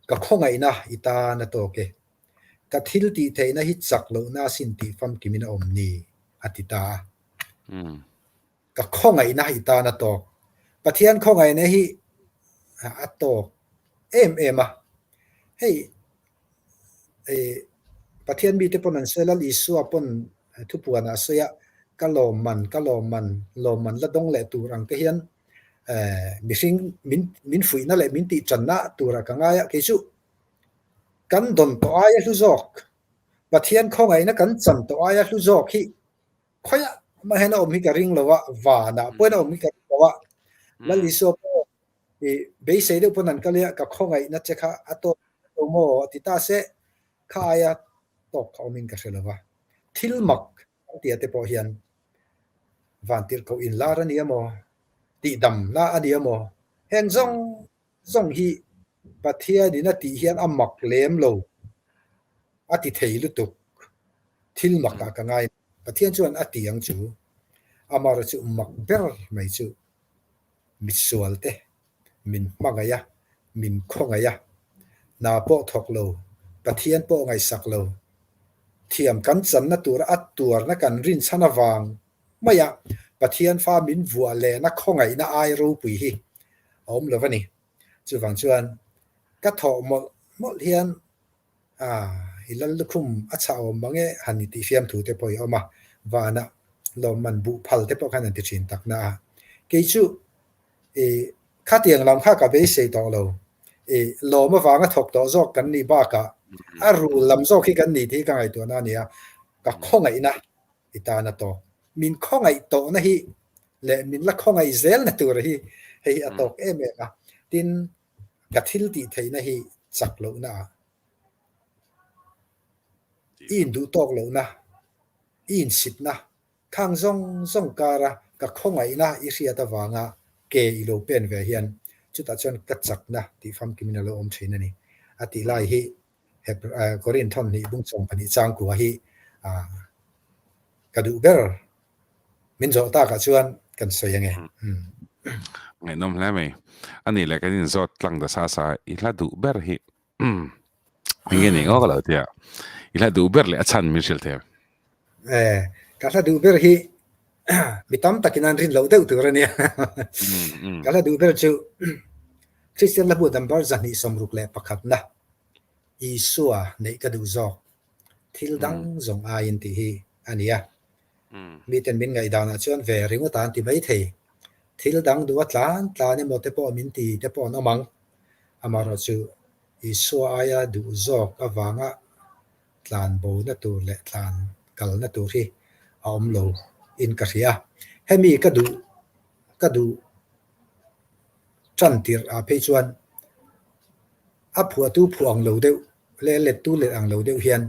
Ka khawngaihna i tan a tawk e. Ka thil tih theihna hi chak lohna asin tih famkimin a awm ni, a ti ta a. Ka khawngaihna i tan a tawk. Pathian khawngaihna hi a tawk em em a. Hei Pathian mite pawn an sawi, Lal Isua pawn thupuanah a sawi a, ka lawmman, ka lawmman, lawmman la dawng leh tur ang te hian mihring min min fuihna leh min tihtanna turah ka ngai a. Kei chu kan dawn tawh aia hlu zawk, Pathian khawngaihna kan chan tawh aia hlu zawk hi Khawiah mah hian a awm hi ka ring lo a, vanah pawhin a awm hi ka ring lo a. Lal Isua pawh i beisei deuh pawn an kal i a, ka khawngaihna che kha a tawk lo maw a ti ta se, kha aia tawk kha awmin ka hre lo va. Thil mak kan tih ah te pawh hian vantirhkoh inlar a ni a maw, tihdamna a ni a maw, heng zawng zawng hi Pathianin a tih hian a mak lem lo, a ti thei lutuk. Thil makah ka ngai. Pathian chuan a ti ang chu, amaherawh chu mak ber mai chu misual te min hmangaih a, min khawngaih a, hna pawh thawk lo, Pathian pawh ngaihsak lo, thiam kan channa tura a tuarna kan rinchhan avang maia Pathian fa min vuah lehna khawngaihna ai ropui hi a awm lo a ni. Chuvang chuan ka thawh mawlh mawlh hian ah i lal lukhum a chhah awm mang e han i tih fiamthu te pawh i awm a, vanah lawmman buh phal te pawh khan an ti thin tak na a. Kei chu i khatiang lam kha ka beisei tawh lo. I lawm avanga thawk tawh zawk kan nih bakah a rul lam zawk hi kan ni tih hi ka ngaihtuahna a ni a, ka khawngaihna i tan a tawk. Min khawngaih tawhna hi leh min la khawngaih zelna tur hi hei hi a tawk em em a. Tin, ka thil tih theihna hi chak lohna ah, i induh tawk lohna, i insitna, khang zawng zawng kara ka khawngaihna i hriat avanga ke i lo pen ve hian chutah chuan ka chakna tih famkimin a lo awm thin a ni. A tih lai hi Korin thawmhnih bung 12 changkua hi ka duh ber min zawh takah chuan kan sawi ange. Ngaihnawm hle mai. A nih leh kan inzawt tlang ta sa sa i hla duh ber hi enge ni ngawk lo tia i hla duh ber leh a chhan min hrilh thei. Eh, ka hla duh ber hi mi tam takin an rin loh deuh tur a nia. Ka hla duh ber chu Kristian Hlabu number 261 na Isua neih ka duh zawk. Thil dang zawng aiin tih hi a ni a. Miten min ngaihdanah chuan ve ringawt an ti mai thei. Thil dang duh a tlan tlan emaw te pawh min ti te pawh an awm ang. Amaherawhchu Isua aia duh zawk avanga tlan bona tur leh tlan kalna tur hi a awm lo in ka hria. Hemi ka duh ka duh tan tirh ah phei chuan a phuahtu phuah ang lo deuh leh lettu let ang lo deuh hian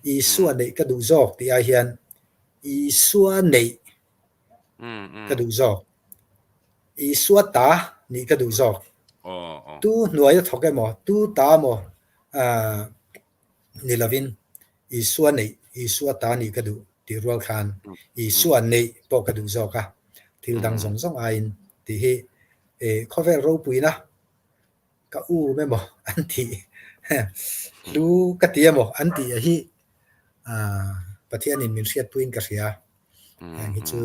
Isua neih ka duh zawk tih ai hian Isua neih ka duh zawk. Isua ta nih ka duh zawk. Tu hnuai a thawk emaw, tu ta emaw ni lovin Isua neih, Isua ta nih ka duh tih rual khan Isua neih pawh ka duh zawk a, thil dang zawng zawng aiin tih hi khawvel ropuina ka um emaw an tih hlu ka ti emaw an tih a hi Pathianin min hriatpuiin ka hria. Heng hi chu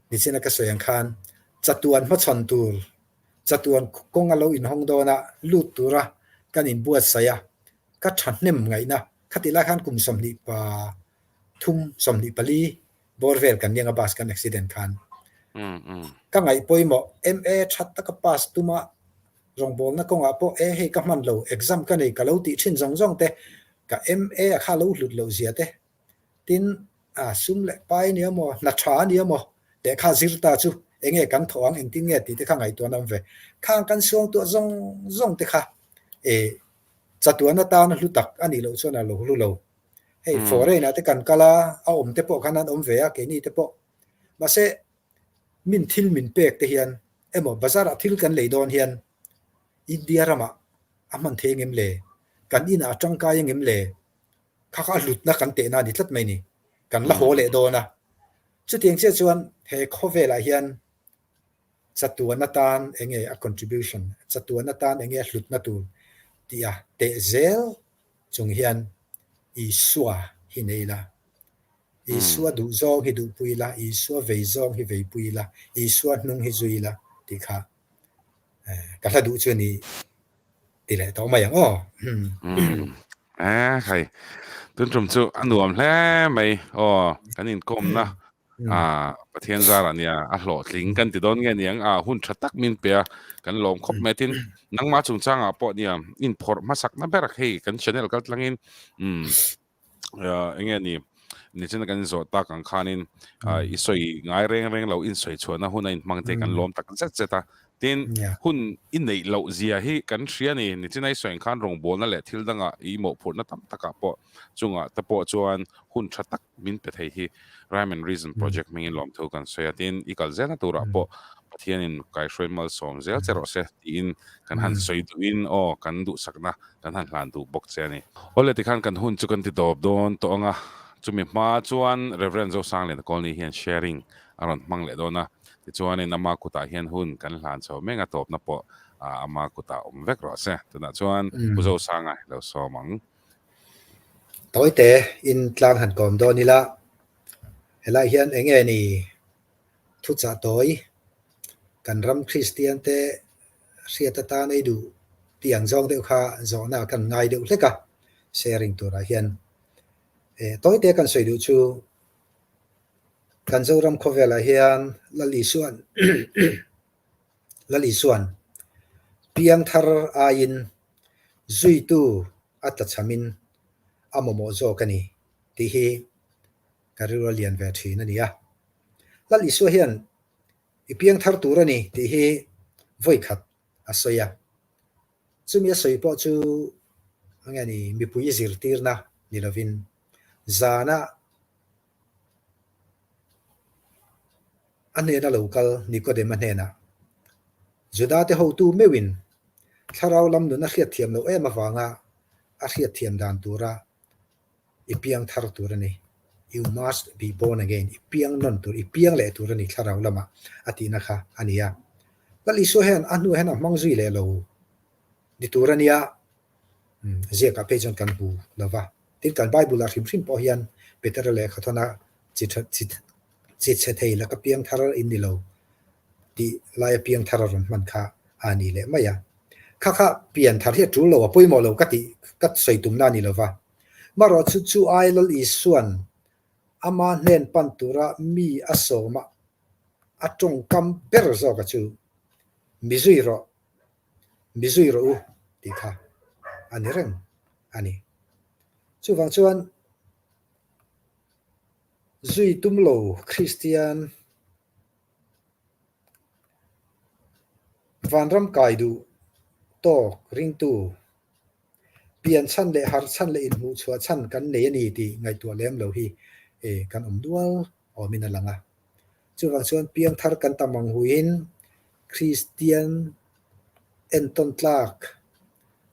nichina ka sawi ang khan chatuan hmachhawn tur Chatuan kawng a lo inhawng dawn a, lut tura kan inbuatsaih a, ka thahnem ngaihna khatih lai khan kum 23, 24 bawr vel kan niang a bus kan accident khan. Ka ngaih pawimawh MA tha taka pass tuma rawngbawlna kawngah pawh e hei ka hman lo, exam ka nei ka lo tih thin zawng zawng te, ka MA a kha lo hlut loh zia te Tin, a sum leh pai a nia maw, hna tha a nia maw, lehkha zir ta chu eng nge kan thawh ang, engtin nge tih te kha ngaihtuahna awm ve. Khang kan suangtuah zawng zawng te kha e chatuan atana hlu tak a nih loh chuan a lo hlu lo. Hei foreign ah te kan kal a, a awm te pawh khan an awm ve a, keini te pawh. Mahse, min thil min pek te hian emaw bazar ah thil kan lei dawn hian India ramah a hman thei angem le? Kan inah a tangkai angem le? Kha kha a hlutna kan tehna a ni tlat mai ni. Kan la haw leh dawn a. Chutiang chiah chuan he khawvelah hian chatuan atan eng nge a contribution, chatuan atan eng nge a hlutna tur tih a teh zel chung hian Isua hi nei ila. Isua duh zawng hi duhpui ila, Isua vei zawng hi veipui ila, Isua hnung hi zui ila tih kha ka hla duh chu a ni. Ti leh tawh mai ang aw. Eh khai tun tum chu a nuam hle mai aw kan inkawmna a Pathian zarah nia a hlawhtling kan ti dawn nge niang a hun tha tak min pe a kan lawm khawp mai tin nangmah chungchangah pawh nia inphawrh hmasakna ber hei kan channel kal tlangin um enge ni nichina kan inzawh tak ang khanin i sawi ngai reng reng lo in sawi chhuahna hun a inhmang te kan lawm tak zet zet a tin hun i neih loh zia hi kan hria ni nichina i sawi ang khan rawngbawlna leh thil danga i mawhphurhna tam takah pawh chungah te pawh chuan hun tha tak min pe thei hi Rhyme and Reason Project hmingin lawmthu kan sawi a tin i kal zelna turah pawh Pathianin kaihruai malsawm zel che rawh se tiin kan han sawi duhin aw kan duhsakna kan han hlan duh bawk che a ni. Awle tikhan kan hun chu kan ti tawp dawn tawh ang a, chumi hma chuan Rev. Zosangliana Colney hian sharing a rawn hmang leh dawn a, tichuanin ama kutah hian hun kan hlan chho mek a, tawpna pawh ama kutah awm vek rawh se. Tunah chuan Pu Zosanga hi lo sawm ang. Tawite in tlang han kawm dawn ila, helai hian eng nge ni thuchah tawi kan ram Kristian te hriat atan ei duh tih ang zawng deuh kha zawhna kan ngai deuh hlek a, sharing turah hian. Eh tawi te kan sawi duh chu kan Zoram khawvelah hian Lal Isuan Lal Isuan piangthar aiin zuitu a tlachhamin a mamawh zawk a ni tih hi ka rilru a lian ve thin a ni a. Lal Isua hian i piang thar tur a ni tih hi vawi khat a sawi a. Chumi a sawi pawh chu enge ni mipui zirtirna ni lovin zana a hnena lo kal Nikodema hnenah Juda te hotu meuhin thlarau lam nun a hriatthiam loh em avanga a hriatthiam dan tura I piang thar tur a ni. You must be born again. I piang nawn tur, i piang leh tur a ni thlarau lamah a tihna kha a ni a. Lal Isua hian a hnuah hian a hmang zui leh lo ni tur a nia. Ziakah phei chuan kan hmu lo va. Tin, kan Bible-ah hrim hrim pawh hian Petera lehkha thawn a chi tha chi chi chhe thei laka piang thar in ni lo tih laia piang thar a rawn hman kha a ni leh mai a. Kha kha pian thar hi a tul lo, a pawimawh lo ka tih ka sawi tumna a ni lo va. Marawh chu chu ai Lal Isuan ama hnen pan tura mi a sawm a, a tawngkam ber zawka chu, Mi zui rawh, mi zui rawh u tih kha a ni reng a ni. Chuvang chuan zui tum lo Kristian Vanram kai duh tawk ringtu pian chhan leh harh chhan leh inhmuh chhuah chhan kan nei a ni tih ngaihtuah lem lo hi kan awm nual awmin a lang a. Chuvang chuan piangthar kan tam ang huiin Kristian entawn tlak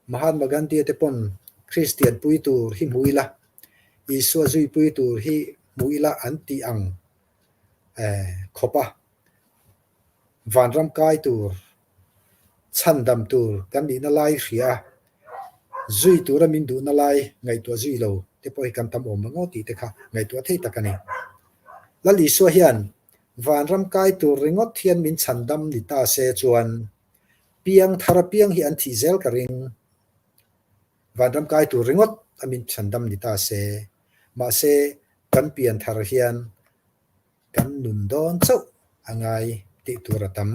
Mahatma Gandhi te pawn Kristian pui tur hi hmu ila, Isua zui pui tur hi hmu ila an tih ang khawp a, vanram kai tur, chhandam tur kan nihna lai hria a, zui tura min duhna lai ngaihtuah zui lo te pawh hi kan tam awm ang aw tih te kha ngaihtuah thei tak a ni. Lal Isua hian vanram kai tur ringawt hian min chhandam ni ta se chuan piang thar apiang hi an thih zel ka ring. Vanram kai tur ringawt a min chhandam ni ta se, mahse kan pian thar hian kan nun dawn chauh a ngai tih tur a tam.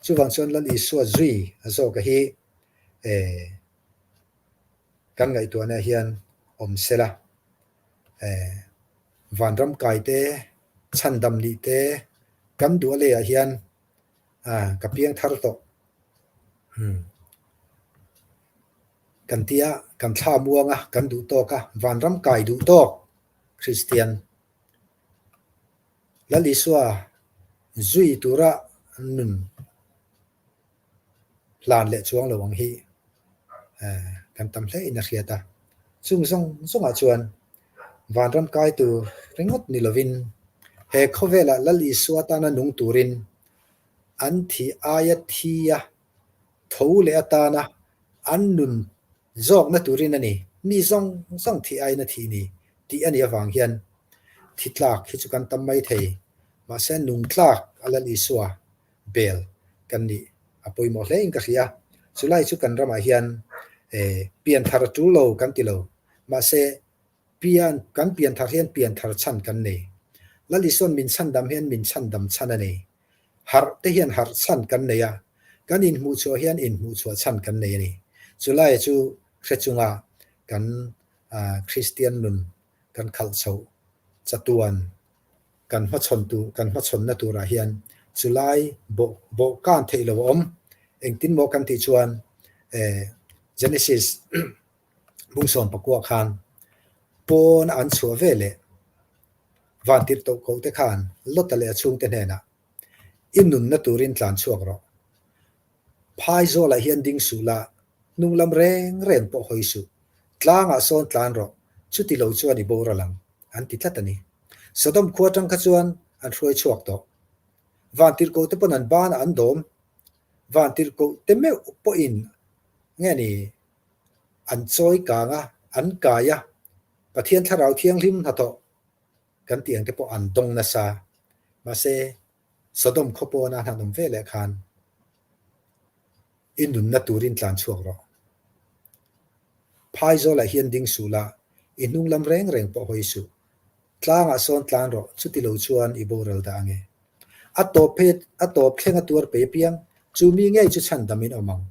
Chuvang chuan Lal Isua zui a zawka hi eh kan ngaihtuahna hian awm sela eh vanram kai te, chhandam nih te kan duh a leiah hian ah ka piang thar tawh umm. Kan tia kan thla muang a, kan duh tawk a, vanram kai duh tawk Kristian Lal Isua zui tura nun hlan leh chuang lo ang hi kan tam hle in a hriat a. Chung zawng zawngah chuan vanram kai tur ringawt ni lovin he khawvelah Lal Isua tana nung turin an thih aia thi a tho leh atana an nun zawkna turin a ni, mi zawng zawng thih aiin a thih ni tih a nih avang hian thi tlak hi chu kan tam mai thei, mahse nung tlak a Lal Isua bel kan nih a pawimawh hle in ka hria. Chulai chu kan ramah hian pian thar a tul lo kan ti lo, mahse pian kan pian thar hian pian thar chhan kan nei. Lal Isua'n min chhandam hian min chhandam chhan a nei. Harh te hian harh chhan kan nei a, kan inhmuh chhuah hian inhmuh chhuah chhan kan nei a ni. Chulai chu hre chunga kan Kristian nun kan khalh chhoh chatuan kan hmachhawn tur kan hmachhawnna turah hian chulai bawh bawh kan theih lo a awm. Engtin maw kan tih chuan Genesis bungsawm pakua khan pawn an chhuah ve leh Vantirh toh ko te khan Lota leh a chhungte hnenah, I nunna turin tlan chhuak rawh. Phai zawlah hian ding suh la, hnung lam reng reng pawh hawi suh. Tlangah sawn tlan rawh, chuti lo chuan i boral ang, an ti tlat a ni. Sodom khua atang kha chuan an hruai chhuak tawh. Vantirh ko te pawn an banah an dawm. Vantirh ko te meuh pawhin nge ni an chawi kang a, an kai a, Pathian Thlarau Thianghlim hnathawh kan tih ang te pawh an dawng nasa. Mahse, Sodom khaw pawna han awm ve leh khan i nunna turin tlan chhuak rawh. Phaizawlah hian ding suh la, i hnung lam reng reng pawh hawi suh. Tlangah sawn tlan rawh, chuti lo chuan i boral dah ange. A tawp phei a tawp thleng a tuar pei apiang, chu mi ngei chu chhandamin awm ang.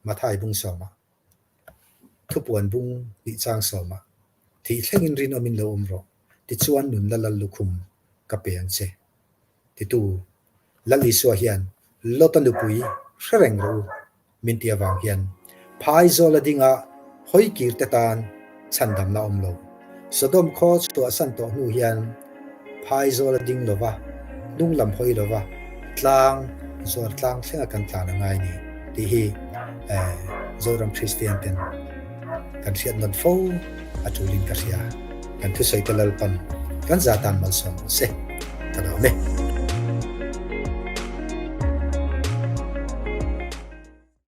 Mathai bung sawmah. Thupuan bung tih chang sawmah, Thih thlengin rinawmin lo awm rawh, tichuan nunna lal lukhum ka pe ang che. Titu, Lal Isua hian Lota nupui hre reng rawh u, min ti avang hian Phaizawl a dinga hawikir te tan chhandamna awm lo. Sodom khaw chhuahsan tawh hnu hian Phaizawl a ding lova, hnung lam hawi lova tlang zuar tlang thlenga kan tlan a ngai ni tih hi Zoram Kristian ten kan hriat nawn fo a tulin ka hria. Kan thusawi te Lalpan kan za tan malsawm rawh se. Ka lawm e.